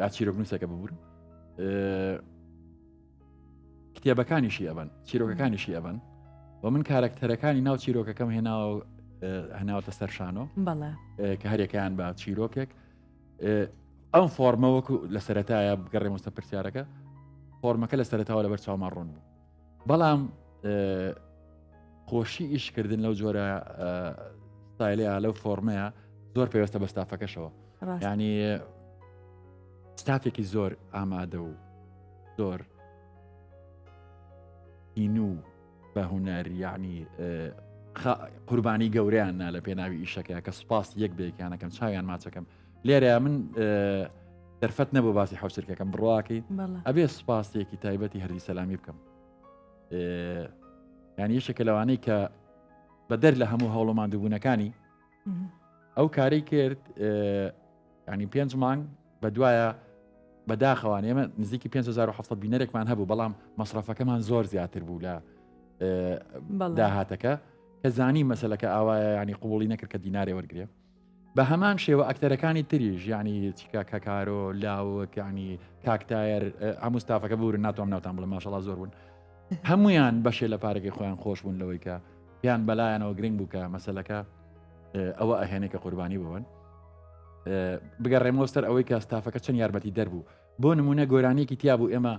یا چیرۆک نووسەکە ببوون کتێبەکانیشی ئەبن چیرۆکەکانیشی ئەبن و من کارکتەرەکانی ناو چیرۆکەکەم هێناوە هەناوەتە سەر شانۆ کە هەرێکیان بە چیرۆکێک ئەم فۆرمە وەکو لە سەرەتایە بگەڕێمەوە پرسیارەکە فۆرمەکە لە سەرەتاوە لەبەر چاومان ڕوون بوو بەڵام خۆشی ئیشکردن لەو جۆرە ستایلەیە لەو فۆرمەیە زۆر پێوەستە بە ستافەکەشەوە ینی ستافێکی زۆر ئامادە و زۆر ئینو بە هونەر یعنی قوربانی گەورەیان نا لە پێناوی ئیشەکە کە سوپاس یەک بێکیانەکەم چاویان ماچەکەم لێرە من دەرفەت نەبوو باسی حوسرکەکەم بڕواکەی ئەبێ سوپاسێکی تایبەتی هەردی سەلامی بکەم یعنی یەکێکە لەوانەی کە بەدەر لە هەموو هەوڵ و ماندووبوونەکانی ئەو کارەی کرد ینی پێنج مانگ بە دوایە بەداخەوان ئێمە نزیکی 5700 بینەرێکمان هەبوو بەڵام مەسرەفەکەمان زۆر زیاتر بوو لە داهاتەکە کە زانی مەسلەکە ئاوایە ینی قوبولی نەکرد کە دینارێ وەرگێ بە هەمان شێوە ئەکتەرەکانی تریش یعنی چیکا کەکارۆ لاوک ینی کاکتایەر هەموو ستافەکە بورن ناتوانم ناوتان بڵێم ماشەڵا زۆر بوون هەمویان بەشێ لە پارەکەی خۆیان خۆش بوون لەوەی کە پێیان بەلایەنەوە گرنگ بوو کە مەسلەکە ئەوە ئەهێنێ کە قوربانی بوون بگەڕێمەوە سەر ئەوەی کە ستافەکە چەند یارمەتی دەربوو بۆ نمونە گۆرانیەکی تیا بوو ئێمە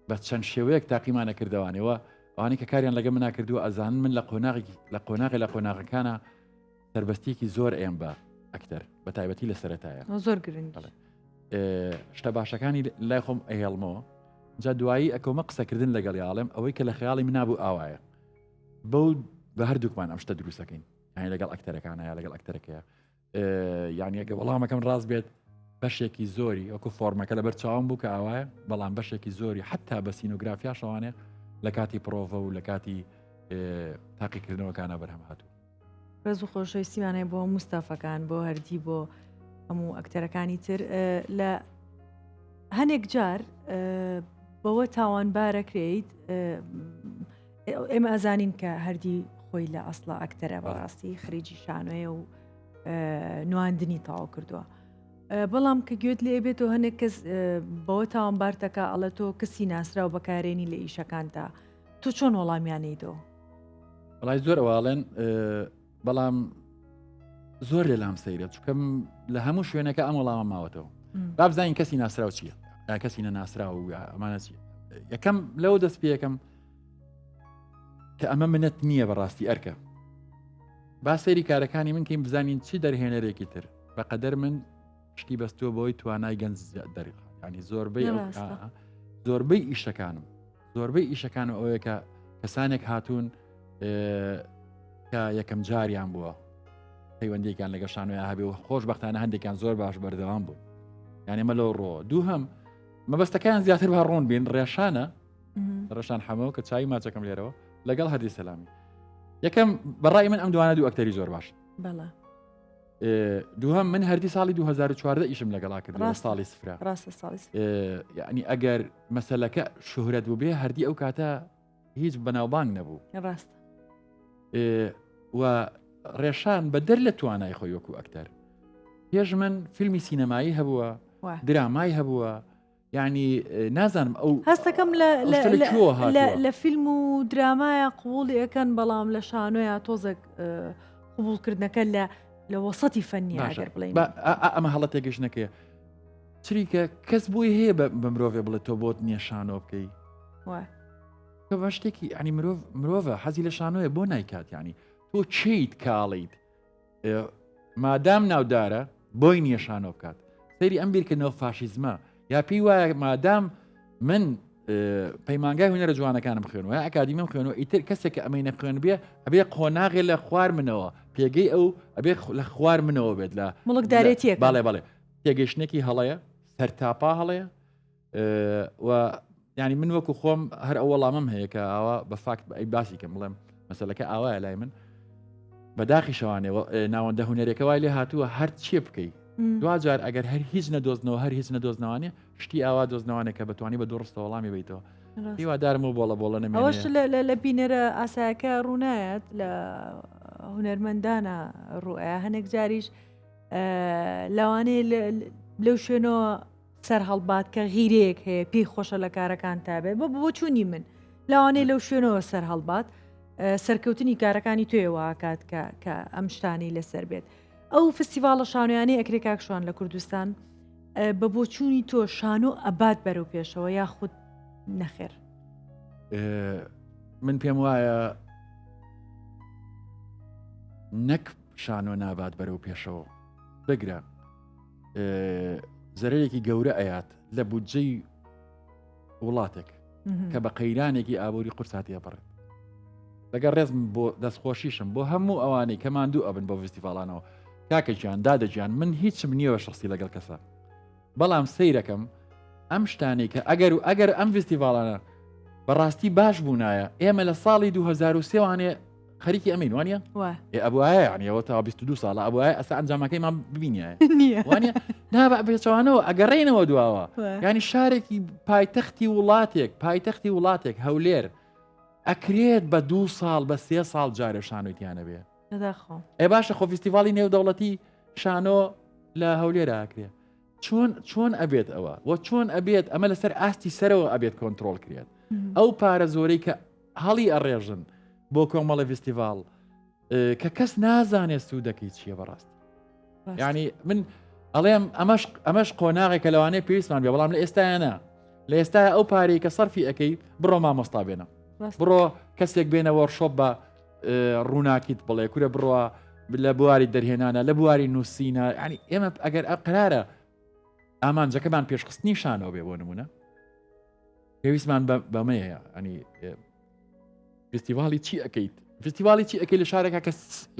بە چەند شێوەیەک تاقیمانە کردوانەوە ئەوانەی کە کاریان لەگە منا کردووە ئەزانن من لە قۆناغێکی لە قۆناغی لە قۆناغەکانە سربەستیکی زۆر ئێم بە ئەکتەر بە تایبەتی لە سەرەتایە زۆر گرنگ شتە باشەکانی لای خۆم ئەهێڵمەوە جا دوایی ئەکەومە قسەکردن لەگەڵ یاڵێم ئەوەی کە لە خەیاڵی منابوو ئاوایە بەو بە هەردووکمان ئەم شتە دروستەکەین یانی لەگەڵ ئەکتەرەکانە یا لەگەڵ ئەکتەرەکەیە یعنی ئەگە وەڵامەکەم ڕاست بێت بەشێکی زۆری وەکو فۆرمەکە لەبەر چاوم بوو کە ئاوایە بەڵام بەشێکی زۆری حتا بە سینۆگرافیا شەوانێ لە کاتی پرۆڤە و لە کاتی تاقیکردنەوەکانە بەرهەم هاتوو ڕێز و خۆشەویستیمانەیە بۆ مستافەکان بۆ هەردی بۆ هەموو ئەکتەرەکانی تر لە هەنێک جار بەوە تاوانبارەکرێیت ئێمە ئەزانین کە هەردی خۆی لە ئەسڵا ئەکتەرە بەڕاستی خەریکی شانۆیە و نواندنی تەواو کردووە. بەڵام کە گوێت لێ بێتەوە هەنێک کەس بەوە تاوانبارتەکە ئەڵێ تۆ کەسی ناسراو بەکارێنی لە ئیشەکانتا تۆ چۆن وەڵامیانەیدەوە؟ وڵی زۆر ئەواڵێن بەڵام زۆر لە لام سەیرە چکەم لە هەموو شوێنەکە ئەم وەڵامە ماوەتەوە با بزانین کەسی ناسراو چییە یا کەسی نەناسراو و ئەمانە چیە یەکەم لەوە دەست پێەکەم کە ئەمە منەت نییە بەڕاستی ئەرکە با سەیری کارەکانی من کەین بزانین چی دەرهێنەرێکی تر بەقەدەر من شتی بەستووە بەوەی توانای گەنج دەرخات ینی زۆربەی زۆربەی ئیشەکانم زۆربەی ئیشەکانم ئەوەیە کە کەسانێک هاتوون کە یەکەم جاریان بووە پەیوەندێکیان لەگە شانۆیان هەبێ و خۆشببختانە هەندێکیان زۆر باش بەردەوام بوون یان ئێمە لەو ڕۆ دووهەم مەبەستەکەیان زیاتر بە ڕوون بین ڕێشانە ڕێشان حەمەوە کە چای ماچەکەم لێرەوە لەگەڵ هەردی سەلامی یەکەم بەڕای من ئەم دوانە دوو ئەکتەری زۆر باش بەڵێ دووهەم من هەردی ساڵی 2014 ئیشم لەگەڵا کرد ڕاست ساڵی سفرە ڕاستە ساڵی یعنی ئەگەر مەسەلەکە شوهرەت بوو بێ هەردی ئەو کاتە هیچ بەناوبانگ نەبوو ڕاست و ڕێشان بە دەر لە توانای خۆی وەکو ئەکتەر پێش من فیلمی سینەمایی هەبووە درامای هەبووە یعنی نازانم ئەو هەستەکەم لە فیلم و درامایە قوڵی ئەەکەن بەڵام لە شانۆیە تۆزێک قوبولکردنەکە لە لە وەسەتی فەنی ئەگەر بڵێین ئەمە هەڵە تێگەشتنەکەیە چریکە کەس بۆی هەیە بە مرۆڤێ بڵێ تۆ بۆت نییە شانۆ بکەی کە بە شتێکی ینی مرۆڤ مرۆڤە حەزی لە شانۆیە بۆ نایکات ینی تۆ چیت کاڵیت مادام ناودارە بۆی نییە شانۆ بکات سەیری ئەم بیرکردنەوە فاشیزمە یا پێی وایە مادام من پەیمانگای هونەرە جوانەکانم خوێنەوە ئەکادیمم خوێنەوە ئیتر کەسێک کە ئەمەی نەخوێن بێ ئەبێ قۆناغێ لە خوار منەوە پێگەی ئەو ئەبێ لە خوار منەوە بێت لە مڵکدارێتیەک باڵێ بەڵێ تێگەشتێکی هەڵەیە سەرتاپا هەڵەیە و ینی من وەکو خۆم هەر ئەو وەڵامم هەیە کە ئاوا بە فاکت ئەی باسی کەم بڵێم مەسلەکە ئاوایە لای من بەداخی شەوانێ ناوەندە هوەرەکە وای لێ هاتووە هەر چێ بکەی دوجار ئەگەر هەر هیچ نەدۆزنەوە هەر هیچ نەدۆزنەوانێ شتی ئاوا دۆزنەوانێک کە بەتوانی بە دوڕستە وەڵامی بیتەوە. هیوادارم و بۆڵە بۆڵە نەمێنێ. ئەوەش لە بینەرە ئاسایەکە ڕوونایەت لە هونەرمەندانە ڕوئەیە هەنێک جاریش لەوانەیە لەو شوێنەوە سەر هەڵبات کە غیرەیەک هەیە پێی خۆشە لە کارەکان تابێ بە بۆچوونی من لەوانەیە لەو شوێنەوە سەر هەڵبات سەرکەوتنی کارەکانی توێ واکات کە کە ئەم شتانی لەسەر بێت ئەو فستیڤاڵە شانۆیانەی ئەکرێ کاک شوان لە کوردستان بە بۆچوونی تۆ شانۆ ئەبات بەرەو پێشەوە یاخود نەخێر؟ من پێم وایە نەک شانۆ نابات بەرەو پێشەوە بگرە زەرەرێکی گەورە ئەیات لە بودجەی وڵاتێک کە بە قەیرانێکی ئابووری قورسا تێپەڕێت لەگەڵ ڕێزم بۆ دەستخۆشیشم بۆ هەموو ئەوانەی کە ماندوو ئەبن بۆ فستیڤاڵانەوە کاکە گیان دادە گیان من هیچم نییە شخصی لەگەڵ کەسە بەڵام سەیرەکەم ئەم شتانەی کە ئەگەر و ئەگەر ئەم فستیڤاڵانە بەڕاستی باش بوونایە ئێمە لە ساڵی 2023 وانێ خەریکی ئەمین وانە ئەبواە ینی ئەوە تا 22 ساڵە ئەبواە ئەسا ئەنجامەکەیمان ببینە وانە نا بە پێچەوانەوە ئەگەڕێنەوە دواوە ینی شارێکی پایتەختی وڵاتێک پایتەختی وڵاتێک هەولێر ئەکرێت بە دوو ساڵ بە سێ ساڵ جارێ شانۆی تیانەبێ ئێ باشە خۆ فیستیڤاڵی نێودەوڵەتی شانۆ لە هەولێر ئاکرێ چۆن چۆن ئەبێت ئەوە وە چۆن ئەبێت ئەمە لەسەر ئاستی سەرەوە ئەبێت کۆنتترۆل کرێت ئەو پارە زۆرەی کە هەڵی ئەڕێژن بۆ کۆمەڵە فیستیڤاڵ کە کەس نازانێت سوودەکەی چییە بەڕاست ینی من ئەڵێم ئەمەش ئەمەش قۆناغێکە لەوانەیە پێویستمان بێ بەڵام لە ئێستایانە لە ئێستا ئەو پارەی کە سەرفی ئەەکەی بڕۆ مامۆستا بێنە بڕۆ کەسێک بێنە وەرشۆپ بە ڕووناکیت بڵێ کورە بڕۆ لە بواری دەرهێنانە لە بواری نووسینە ینی ئێمە ئەگەر ئە قرارە ئامانجەکەمان پێشخستنی شانەوە بێ بۆ نمونە پێویستمان بەمەیە ینی فستیڤاڵی چی ئەەکەیت فستیڤاڵی چی ئەەکەی لە شارێکە کە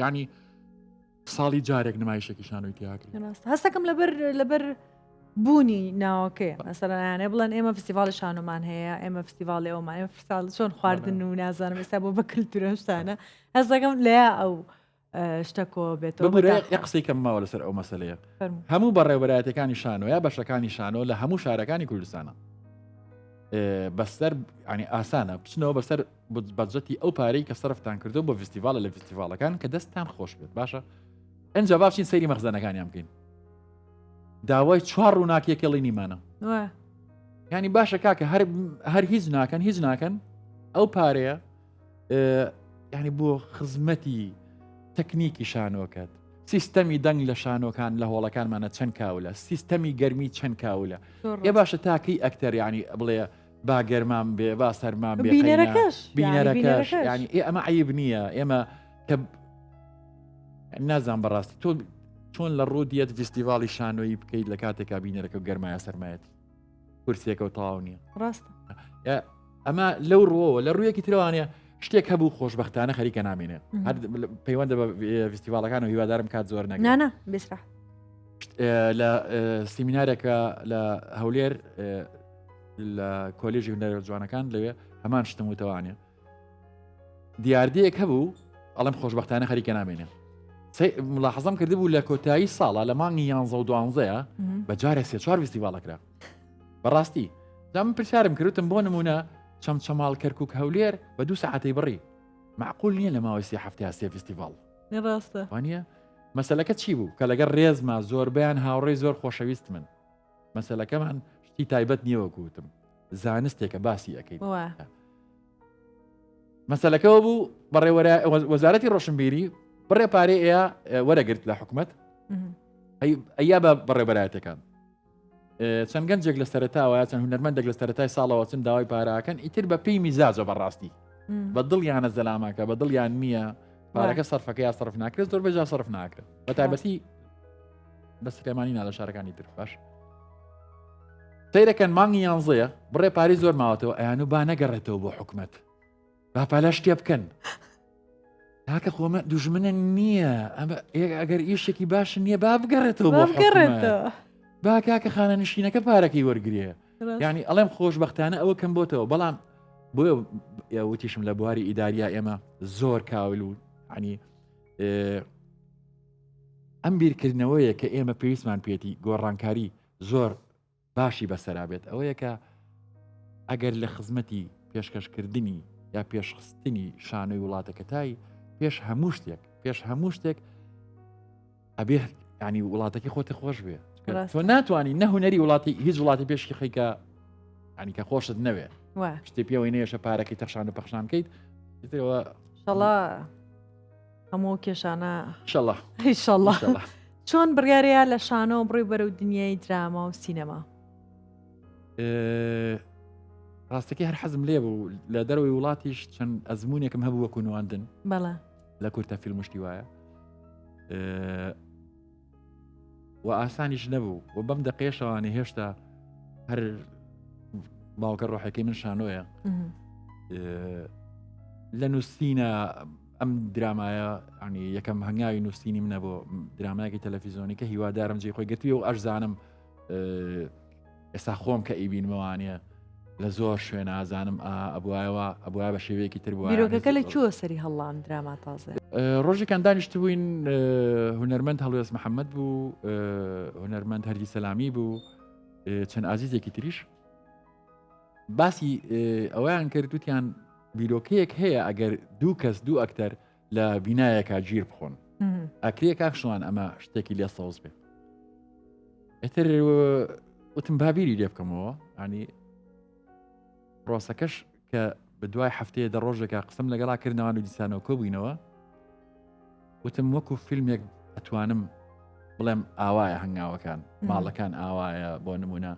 ینی ساڵی جارێک نمایشێکی شانۆی تیاکرێت هەستەکەم لەبەر لەبەر بوونی ناوەکەی مەسەلەنانێ بڵێن ئێمە فستیڤاڵی شانۆمان هەیە ئێمە فستیڤاڵی ئەومان ئێمە فستاڵ چۆن خواردن و نازانم ئێستا بۆ بە کللتورە شتانە هەستەکەم لەیا ئەو شتە کۆ بێتەوە یە قسەی کەم ماوە لەسەر ئەو مەسلەیە هەموو بەڕێوەبەرایەتەکانی شانۆ یا بەشەکانی شانۆ لە هەموو شارەکانی کوردستانە بەسەر ینی ئاسانە بچنەوە بەسەر بەجەتی ئەو پارەی کە سەرفتان کردو بۆ فستیڤالە لە فستیڤالەکان کە دەستان خۆش بێت باشە ئەجا باشین سەیری مەخزەنەکانیان بکەین داوای چوار ڕووناکیەکەڵی نیمانە ینی باشە کاکە هەر هەر هیچ ناکەن هیچ ناکەن ئەو پارەیە ینی بۆ خزمەتی تەکنیکی شانۆکەت سیستەمی دەنگ لە شانۆکان لە هۆڵەکانمانە چەند کاولە سیستەمی گەرمی چەند کاولە ێ باشە تاکەی ئەکتەر ینی بڵێ با گەرمام بێ با سەرمام بێ بینەرەکەش بینەرەکەش ینی ئێ ئەمە عیب نییە ئێمە کە نازان بەڕاستی تۆ چۆن لە ڕوو دیەت فستیڤاڵی شانۆیی بکەیت لە کاتێکا بینەرەکە گەرمایە سەرمایەتی کورسێکە و تەواو نییە ڕاستە ئەمە لەو ڕووەوە لە ڕوویەکی ترەوانە شتێک هەبوو خۆشببختانە خەریکە نامێنێ هەر پەیوەندە بە فستیڤالەکان و هیوادارم کات زۆر نەگەنا بسرا لە سیمینارێکە لە هەولێر لە کۆلێژی هونەرە جوانەکان لەوێ هەمان شتم وتەوانێ دیاردەیەک هەبوو ئەڵم خۆشببختانە خەریکە نامێنێ ملاحەزەم کردبوو لە کۆتایی ساڵە لە مانگی یانزە و دوانزەیە بە جارێ سێ چوار فستیڤاڵەکرا بەڕاستی جا من پرسیارم کردم بۆ نمونە چەمچەماڵ کەرکک هەولێر بە دوو ساعتەی بڕی معقول نییە لە ماوەی سێ هەفتیا سێ فستیڤاڵ ڕاستە وانە مەسلەکە چی بوو کە لەگەڵ ڕێزما زۆربیان هاوڕێی زۆر خۆشەویست من مەسلەکەمان شتی تایبەت نییە وەکوتم زانستێکە باسی ئەەکەیت مەسلەکەەوە بوو بەڕێوەرە وەزارەتی ڕۆشنبیری بڕێ پارەی ئەیا وەرەگرت لە حکومت ئەیا بە بەڕێبەرایەتەکان چەند گەنجێک لە سەرتاوە چەند هونەرمەندێک لە سەرەتای ساڵەوە چن داوای پاراکەن ئیتر بە پێی میزاجە بەڕاستی بە دڵیانە زەلامەکە بە دڵیان نییە پارەکە سەرفەکە یا سەرف ناکرێت زۆر بەجا سەرف ناکرێت بە تایبەتی بە سلێمانی نا لە شارەکانی تر باش سەیرەکەن مانگی یانزەیە بڕێ پارەی زۆر ماوەتەوە ئەیان و با نەگەڕێتەوە بۆ حکومت با پالە شتێ بکەن تاکە خۆمە دوژمنە نییە ئەمە ئەگەر ئیشێکی باش نییە با بگەڕێتەوە بۆ بگەڕێتەوە با کاکە خانە نشینەکە پارەکەی وەرگێ ینی ئەڵێم خۆشببختانە ئەوە کەم بۆتەوە بەڵام بۆیە وتیشم لە بواری ئیداریا ئێمە زۆر کاول و ینی ئەم بیرکردنەوەیە کە ئێمە پێویستمان پێێتی گۆڕانکاری زۆر باشی بەسەرا بێت ئەوەیە کە ئەگەر لە خزمەتی پێشکەشکردنی یا پێشخستنی شانۆی وڵاتەکەتای پێش هەموو شتێک پێش هەموو شتێک ئەبێ ینی وڵاتەکەی خۆتە خۆش بێ تۆ ناتوانانی نە هوەری وڵاتی هیچ وڵاتی پێشی خیکە ینی کە خۆشت نەوێ شتێ پێوەی نێشە پارەکەی تەخشان و پەخشان بکەیت ئەوە شەڵا هەموو کێشانە شەڵا شەڵا چۆن بڕیارەیە لە شانۆ بڕی بەرەو دنیای دراما و سینەما ڕاستەکەی هەر حەزم لێ بوو لە دەرەوەی وڵاتیش چەند ئەزمونێکم هەبوو وەکو نواندن بەڵێ لە کورتە فیلم شتی وایە و ئاسانیش نەبوو و بەم دەقێشەوانی هێشتا هەر باوکە ڕۆحەکەی من شانۆیە لە نووسینە ئەم درامایە ینی یەکەم هەنگاوی نووسینی منە بۆ درامایەکی تەلەفیزۆنی کە هیوادارم جێ خۆی گرتوی و ئەشزانم ئێستا خۆم کە ئیبینمەوانە لە زۆر شوێن ئازانم ئەبواەوە ئەبواە بە شێوەیەکی تر بوو بیرۆکەکە لە کوێوە سەری هەڵام دراما تازە ڕۆژێکان دانیشتبووین هونەرمەند هەڵوێست محەممەد بوو هونەرمەند هەردی سەلامی بوو چەند ئازیزێکی تریش باسی ئەویان کرد وتیان بیرۆکەیەک هەیە ئەگەر دوو کەس دوو ئەکتەر لە بینایەکە گیر بخۆن ئەکرێ کاک شوان ئەمە شتێکی لێ سەوز بێ ئیتر وتم بابیری لێ بکەمەوە ینی پرۆسەکەش کە بە دوای هەفتەیە دە ڕۆژێکە قسم لەگەڵا کردنەوە و دیسانەوە کۆبووینەوە وتم وەکو فیلمێک ئەتوانم بڵێم ئاوایە هەنگاوەکان ماڵەکان ئاوایە بۆ نمونە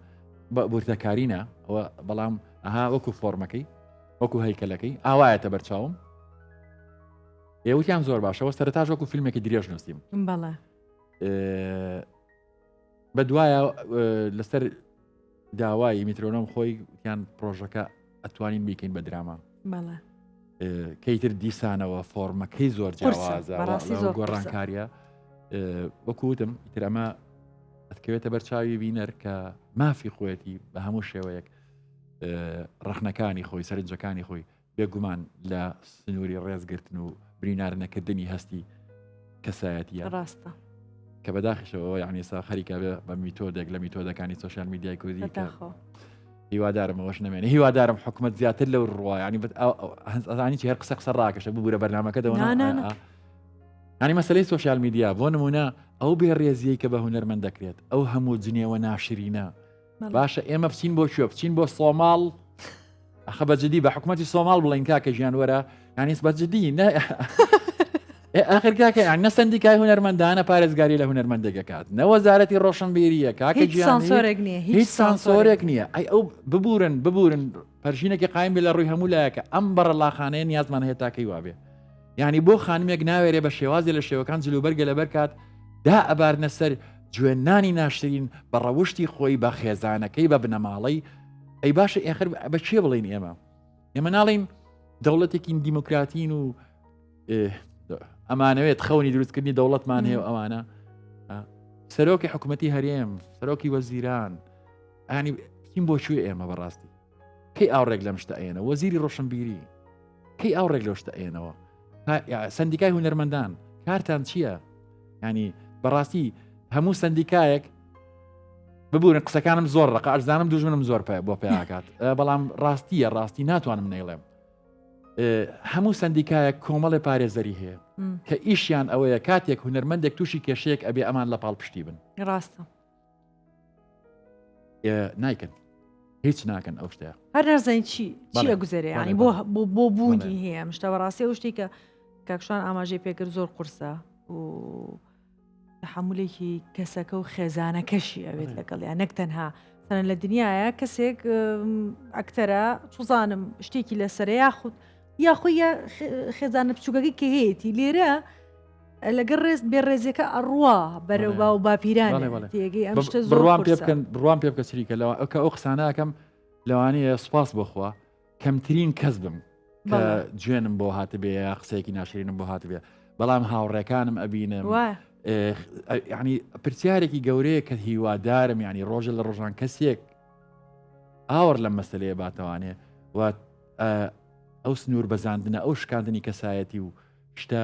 بە بورتەکارینە ئەوە بەڵام ئەها وەکو فۆرمەکەی وەکو هەیکەلەکەی ئاوایەتە بەرچاوم ئێوتیان زۆر باشەوە سەرتاش وەکو فیلمێکی درێژ نووسیم بەڵێ بە دوایە لەسەر داوای میترۆنۆم خۆی یان پرۆژەکە ئەتوانین بیکەین بە دراما کەیتر دیسانەوە فۆرمەکەی زۆر جیاوازە گۆڕانکاریە وەکوتم ئیتر ئەمە ئەتکەوێتە بەرچاوی بینەر کە مافی خۆیەتی بە هەموو شێوەیەک ڕەخنەکانی خۆی سەرنجەکانی خۆی بێگومان لە سنووری ڕێزگرتن و برینار نەکردنی هەستی کەسایەتیە ڕاستە کە بەداخیشەوە یعنی سا خەریکە بێ بە میتۆدێک لە میتۆدەکانی سۆشیال میدیای کوردی بەداخەوە هیوادارم ئەوەش نەمێنێ هیوادارم حکومت زیاتر لەو ڕوا ینی ئەزانی چی هەر قسە قسە ڕاکەشە ببوورە بەرنمەکە دەوە نا، نا، نا. ینی مەسلەی سۆشیال میدیا بۆ نمونە ئەو بێ ڕێزیەی کە بە هونەرمەند دەکرێت ئەو هەموو جنێوە ناشرینە باشە ئێمە بچین بۆ کوێ بچین بۆ سۆماڵ ئەخە بە جدی بە حکوومەتی سۆماڵ بڵین کاکە ژیان وەرە یانیس بە جدی نە ئاخر کاکە یان نە سندیکای هونەرمەندانە پارێزگاری لە هونەرمەندێکەکات نە وەزارەتی ڕۆشنبیریە کاکە سانسۆرێک نییە هیچ سانسۆرێک نییە ئەی ئەو ببورن ببورن پەرژینێکی قایم بێ لە ڕووی هەموو لایەکە ئەم بەڕەلاخانەیە نیازمان هەیە تاکەی وابێ یعنی بۆ خانمێک ناوێرێ بە شێوازی لە شێوەکان جلوبەرگە لەبەر کات دا ئەبارنە سەر جوێنانی ناشرین بە ڕەوشتی خۆی بە خێزانەکەی بە بنەماڵەی ئەی باشە ئێخر بە کێ بڵین ئێمە ئێمە ناڵین دەوڵەتێکین دیموکراتین و ئەمانەوێت خەونی دروستکردنی دەوڵەتمان هەیە و ئەوانە سەرۆکی حکوومەتی هەرێم سەرۆکی وەزیران ئەنی بچین بۆ کوێ ئێمە بەڕاستی کەی ئاوڕێک لەم شتە ئەیەنە وەزیری ڕۆشنبیری کەی ئاوڕێک لەو شتە ئەیەنەوە سندیکای هونەرمەندان کارتان چییە؟ ینی بەڕاستی هەموو سندیکایەک ببوورن قسەکانم زۆر ڕقە ئەرزانم دوژمنم زۆر پێ بۆ پیاکات بەڵام ڕاستیە ڕاستی ناتوانم نەیڵێم هەموو سندیکایەک کۆمەڵی پارێزەری هەیە کە ئیشیان ئەوەیە کاتێک هونەرمەندێک تووشی کێشەیەک ئەبێ ئەمان لە پاڵپشتی بن ڕاستە نایکەن هیچ ناکەن ئەو شتەیە هەر نازانین چی چی ئەگوزەرێ ینی بۆ بۆ بۆ بوونی هەیە ئەم شتە بەڕاستی ئەو شتێک کە کاکشان ئاماژەی پێکرد زۆر قورسە و تحملێکی کەسەکە و خێزانەکەشی ئەوێت لەگەڵ یان نەک تەنها سەرەن لە دنیاە کەسێک ئەکتەرە چزانم شتێکی لەسەرە یاخود یاخۆی یا خێزانە بچووکەکەی کە هەیەی لێرە لەگەڵ ڕێز بێ ڕێزیەکە ئەڕوا بەرەو باو باپیران تێگەی ئەم شتە زۆر بڕوام پێ بکەن بڕوام پێ بکە چریکە لەوە کە ئەو قسانەکەم لەوانەیە سوپاس بۆخوا کەمترین کەس بم کە جوێنم بۆ هاتبێ یا قسەیەکی ناشرینم بۆ هاتبێ بەڵام هاوڕێکانم ئەبینم ینی پرسیارێکی گەورەیە کە هیوادارم ینی ڕۆژە لە ڕۆژان کەسێک ئاوەڕ لەم مەسلەیە باتەوانێ و ئەو سنوور بەزاندنە ئەو شکاندنی کەسایەتی و شتە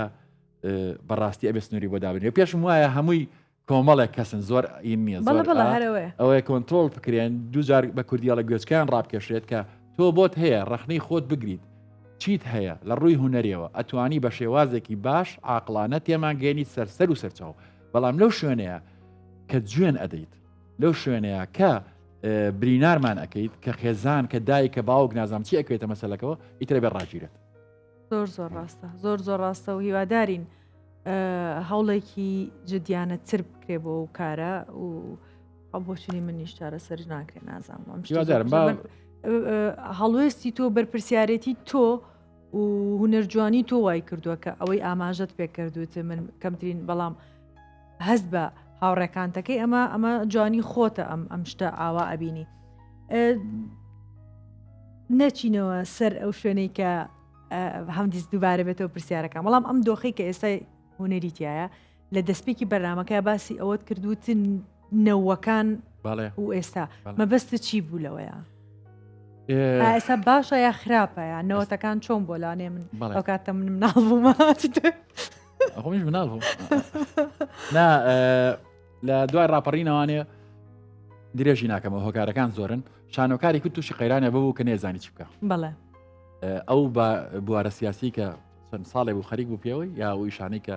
بەڕاستی ئەبێ سنووری بۆ دابنێ پێشم وایە هەمووی کۆمەڵێک کەسن زۆر ئین نییە زۆر ئەوەیە کۆنتترۆل بکرێن دووجار بە کوردیاڵە گوێچکیان ڕابکێشێت کە تۆ بۆت هەیە ڕەخنەی خۆت بگریت چیت هەیە لە ڕووی هونەریەوە ئەتوانی بە شێوازێکی باش عاقڵانە تێمان گەێنیت سەر سەر و سەرچاو بەڵام لەو شوێنەیە کە جوێن ئەدەیت لەو شوێنەیە کە برینارمان ئەەکەیت کە خێزان کە دایک کە باوک نازام چی ئەکەوێتە مەسەلەکەەوە ئیترە بێ ڕاگیرێت. زۆر زۆر ڕاستە زۆر زۆر ڕاستە و هیوادارین هەوڵێکی جدیانە تر بکرێ بۆ ئەو کارە و ئەو بۆچونی منیش چارەسەر ناکرێ نازانم ئەم شتە زۆر هیوادارم با هەڵوێستی تۆ بەرپرسیارێتی تۆ و هونەرجوانی تۆ وای کردووە کە ئەوەی ئاماژەت پێکردوت من کەمترین بەڵام هەست بە هاوڕێکانتەکەی ئەمە ئەمە جوانی خۆتە ئەم ئەم شتە ئاوا ئەبینی نەچینەوە سەر ئەو شوێنەی کە هەمدیس دووبارە بێتەوە پرسیارەکان بەڵام ئەم دۆخی کە ئێستا هونەری تایە لە دەستپێکی بەرنمەکە باسی ئەوەت کردوتن نەوەکان و ئێستا مەبەستە چی بوو لەوەیە ئێستا باشە یا خراپە یا نەوەتەکان چۆن بۆ لانێ من ئەو کاتە من مناڵ بوومە خۆمیش مناڵ بوو نا لە دوای ڕاپەڕینەوانێ درێژی ناکەمەوە هۆکارەکان زۆرن شانۆکاری کرد تووشی قەیرانە ببوو کە نێزانی چی بکە بەڵێ ئەو بە بوارە سیاسی کە چەند ساڵێ بوو خەریک بوو پێوەی یا ئەو ئیشانەی کە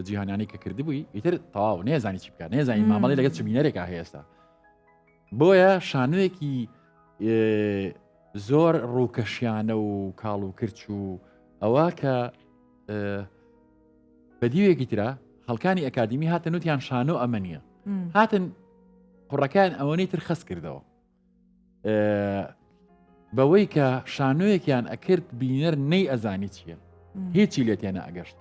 جیهانیانی کە کردبووی ئیتر تەواو نێزانی چی بکە نێزانی مامەڵی لەگەڵ چ بینەرێکا هەیە ئێستا بۆیە شانۆیەکی زۆر ڕووکەشیانە و کاڵ و کرچ و ئەوە کە بە دیوێکی ترا خەڵکانی ئەکادیمی هاتن وتیان شانۆ ئەمە نییە هاتن قوڕەکان ئەوەنەی تر خەست کردەوە بەوەی کە شانۆیەکیان ئەکرد بینەر نەی ئەزانی چییە هیچی لێ تێنە ئەگەشت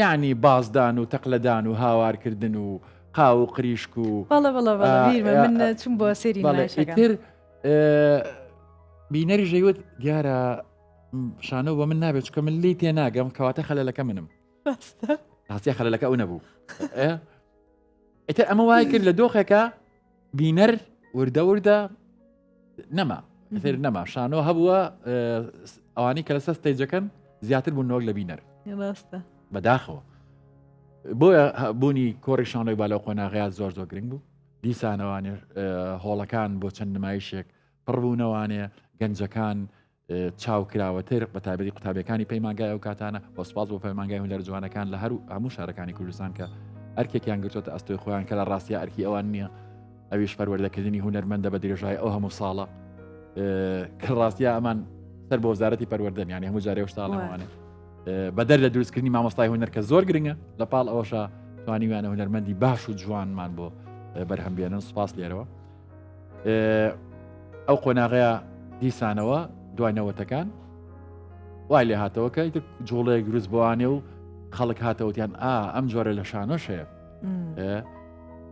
یعنی بازدان و تەقلەدان و هاوارکردن و قاو و قریشک و من چون بۆ سێری تر بینەری ژەیوت دیارە شانۆ بە من نابێت چکە من لی تێ ناگەم کەواتە خەلەلەکە منم ڕاستە خەلەلەکە ئەو نەبوو ئیتر ئەمە وای کرد لە دۆخێکە بینەر وردە وردە نەما ئیتر نەما شانۆ هەبووە ئەوانەی کە لەسەر ستەیجەکەن زیاتر بوون نۆک لە بینەر ڕاستە بەداخەوە بۆیە بوونی کۆڕی شانۆی با لەو قۆناغەیە زۆر زۆر گرنگ بوو دیسانەوانێ هۆڵەکان بۆ چەند نمایشێک پڕبوونەوانێ گەنجەکان چاو کراوەتر بە تایبەتی قوتابیەکانی پەیمانگای ئەو کاتانە و سپاس بۆ پەیمانگای هونەر جوانەکان لە هەر هەموو شارەکانی کوردستان کە ئەرکێکیان گرتوتە ئەستۆی خۆیان کە لە ڕاستیا ئەرکی ئەوان نییە ئەویش پەروەردەکردنی هونەرمەندە بە درێژای ئەو هەموو ساڵە کە ڕاستیا ئەمان سەر بۆ وەزارەتی پەروەردەن یانی هەموو جارێ شتاڵەوانێ بەدەر لە دروستکردنی مامۆستای هونەر کە زۆر گرنگە لە پاڵ ئەوەشە توانیویانە هونەرمەندی باش و جوانمان بۆ بەرهەم بێنن سوپاس لێرەوە ئەو قۆناغەیە دیسانەوە دوای نەوەتەکان وای لێ هاتەوە کە ئیتر جوڵەیەک دروست بۆوانێ و خەڵک هاتەوەتیان ئا ئەم جۆرە لە شانۆش هەیە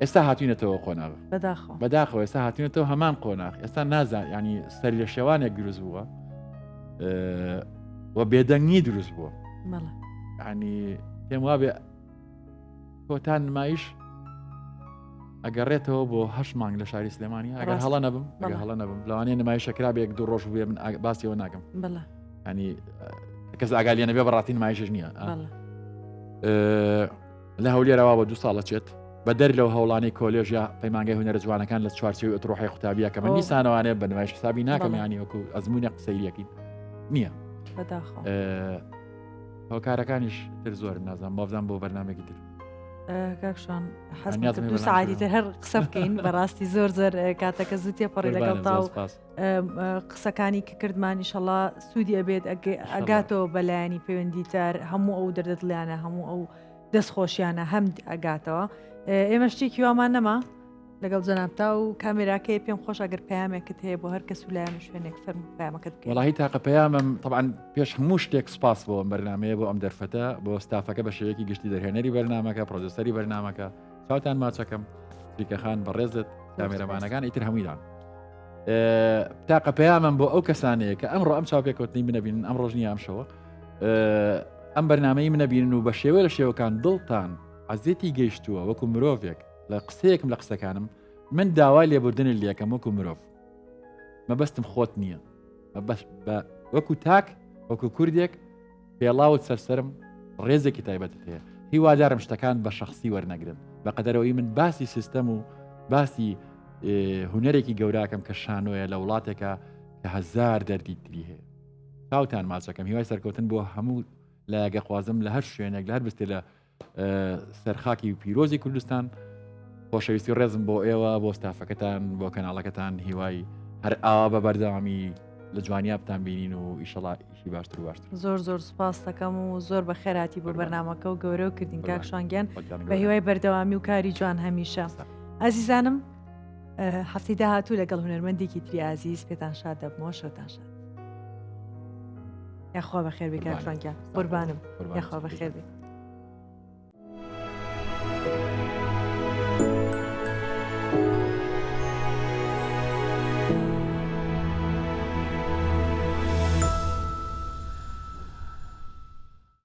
ئێستا هاتوینەتەوە قۆناغ بەداخەوە ئێستا هاتوینەتەوە هەمان قۆناغ ئێستا نازان ینی سەر لە شێوانێک دروست بووە و بێدەنگی دروست بووە ینی پێم وابێ کۆتا نمایش ئەگەڕێتەوە بۆ هەش مانگ لە شاری سلێمانی ئەگەر هەڵە نەبم ئەگەر هەڵە نەبم لەوانەیە نمایشە کرابێک دوو ڕۆژ بێ من باسیەوە ناکەم ینی کەس ئاگالیە نەبێ بەڕاستی نمایشش نییە لە هەولێرەوە بە دو ساڵە چێت بە دەر لەو هەوڵانی کۆلێژیا پەیمانگای هونەرە جوانەکان لە چوارچێوی ئۆترۆحی قوتابیە کە من نیسانەوانێ بە نمایش حسابی ناکەم ینی وەکو ئەزمونە قسەیەکی نییە هۆکارەکانیش تر زۆر نازانم بابزان بۆ بەرنمێکی تر کاکشان حەز ساعتی تر هەر قسە بکەین بەڕاستی زۆر زۆر کاتەکە زوو تێپەڕی لەگەڵ تا و قسەکانی کە کردمان ئیشەڵا سوودی ئەبێت ئەگاتەوە بەلایەنی پەیوەندیتار هەموو ئەو دەردەدڵیانە هەموو ئەو دەستخۆشیانە هەم ئەگاتەوە ئێمە شتێکی وامان نەما لەگەڵ جەنابتا و کامێراکەی پێم خۆش ئەگەر پەیامێکت هەیە بۆ هەر کەس و لایەن و شوێنێک فەرموو پەیامەکەت بکەی. وەڵاهی تاقە پەیامم تەبعەن پێش هەموو شتێک سوپاس بۆ ئەم بەرنامەیە بۆ ئەم دەرفەتە بۆ ستافەکە بە شێوەیەکی گشتی دەرهێنەری بەرنامەکە پرۆدیوسەری بەرنامەکە چاوتان ماچەکەم فریکە خان بەڕێزت کامێرەمانەکان ئیتر هەموویان تاقە پەیامم بۆ ئەو کەسانەیە کە ئەمڕۆ ئەم چاوپێکەوتنی منەبینن ئەم ڕۆژ نییە ئەم شەوە ئەم بەرنمەی منەبینن و بە شێوە لە شێوەکان دڵتان عەزێتی گەیشتووە وەکو مرۆڤێک لە قسەیەکم لە قسەکانم من داوای لێبوردنت لەکەم وەکو مرۆڤ مەبەستم خۆت نییە بە وەکو تاک وەکو کوردێک پێڵاوت سەرسەرم ڕێزێکی تایبەتت هەیە هیوادارم شتەکان بە شخصی وەرنەگرن بە قەدەرەوەی من باسی سیستەم و باسی هوەرێکی گەوراکەم کە شانۆیە لە وڵاتێکە کە. کە هەزار دەردی تری هەیە. چاوتان ماچەکەم هیوای سەرکەوتن بۆ هەموو لایەگە خوازم لە هەر شوێنێک لە هەر بستێ لە سەرخاکی پیرۆزی کوردستان خۆشەویستی ڕێزم بۆ ئێوە بۆ ستافەکەتان بۆ کەناڵەکەتان هیوای هەر ئاوا بە بەردەوامی لە جوانیا بتان بینین و ئیشەڵا ئیشی باشتر و باشتر زۆر زۆر سوپاس دەکەم و زۆر بە خێراتی بۆ بەرنمەکە و گەورە و کردین کاک شوانگیان بە هیوای بەردەوامی و کاری جوان هەمیشە ئازیزانم هەفتی داهاتوو لەگەڵ هونەرمەندێکی تری ئازیز پێتان شاد دەبمەوە شەوتان شاد یاخوا بەخێر بێ کاک شوانگیان قوربانم یاخوا بەخێر بێ.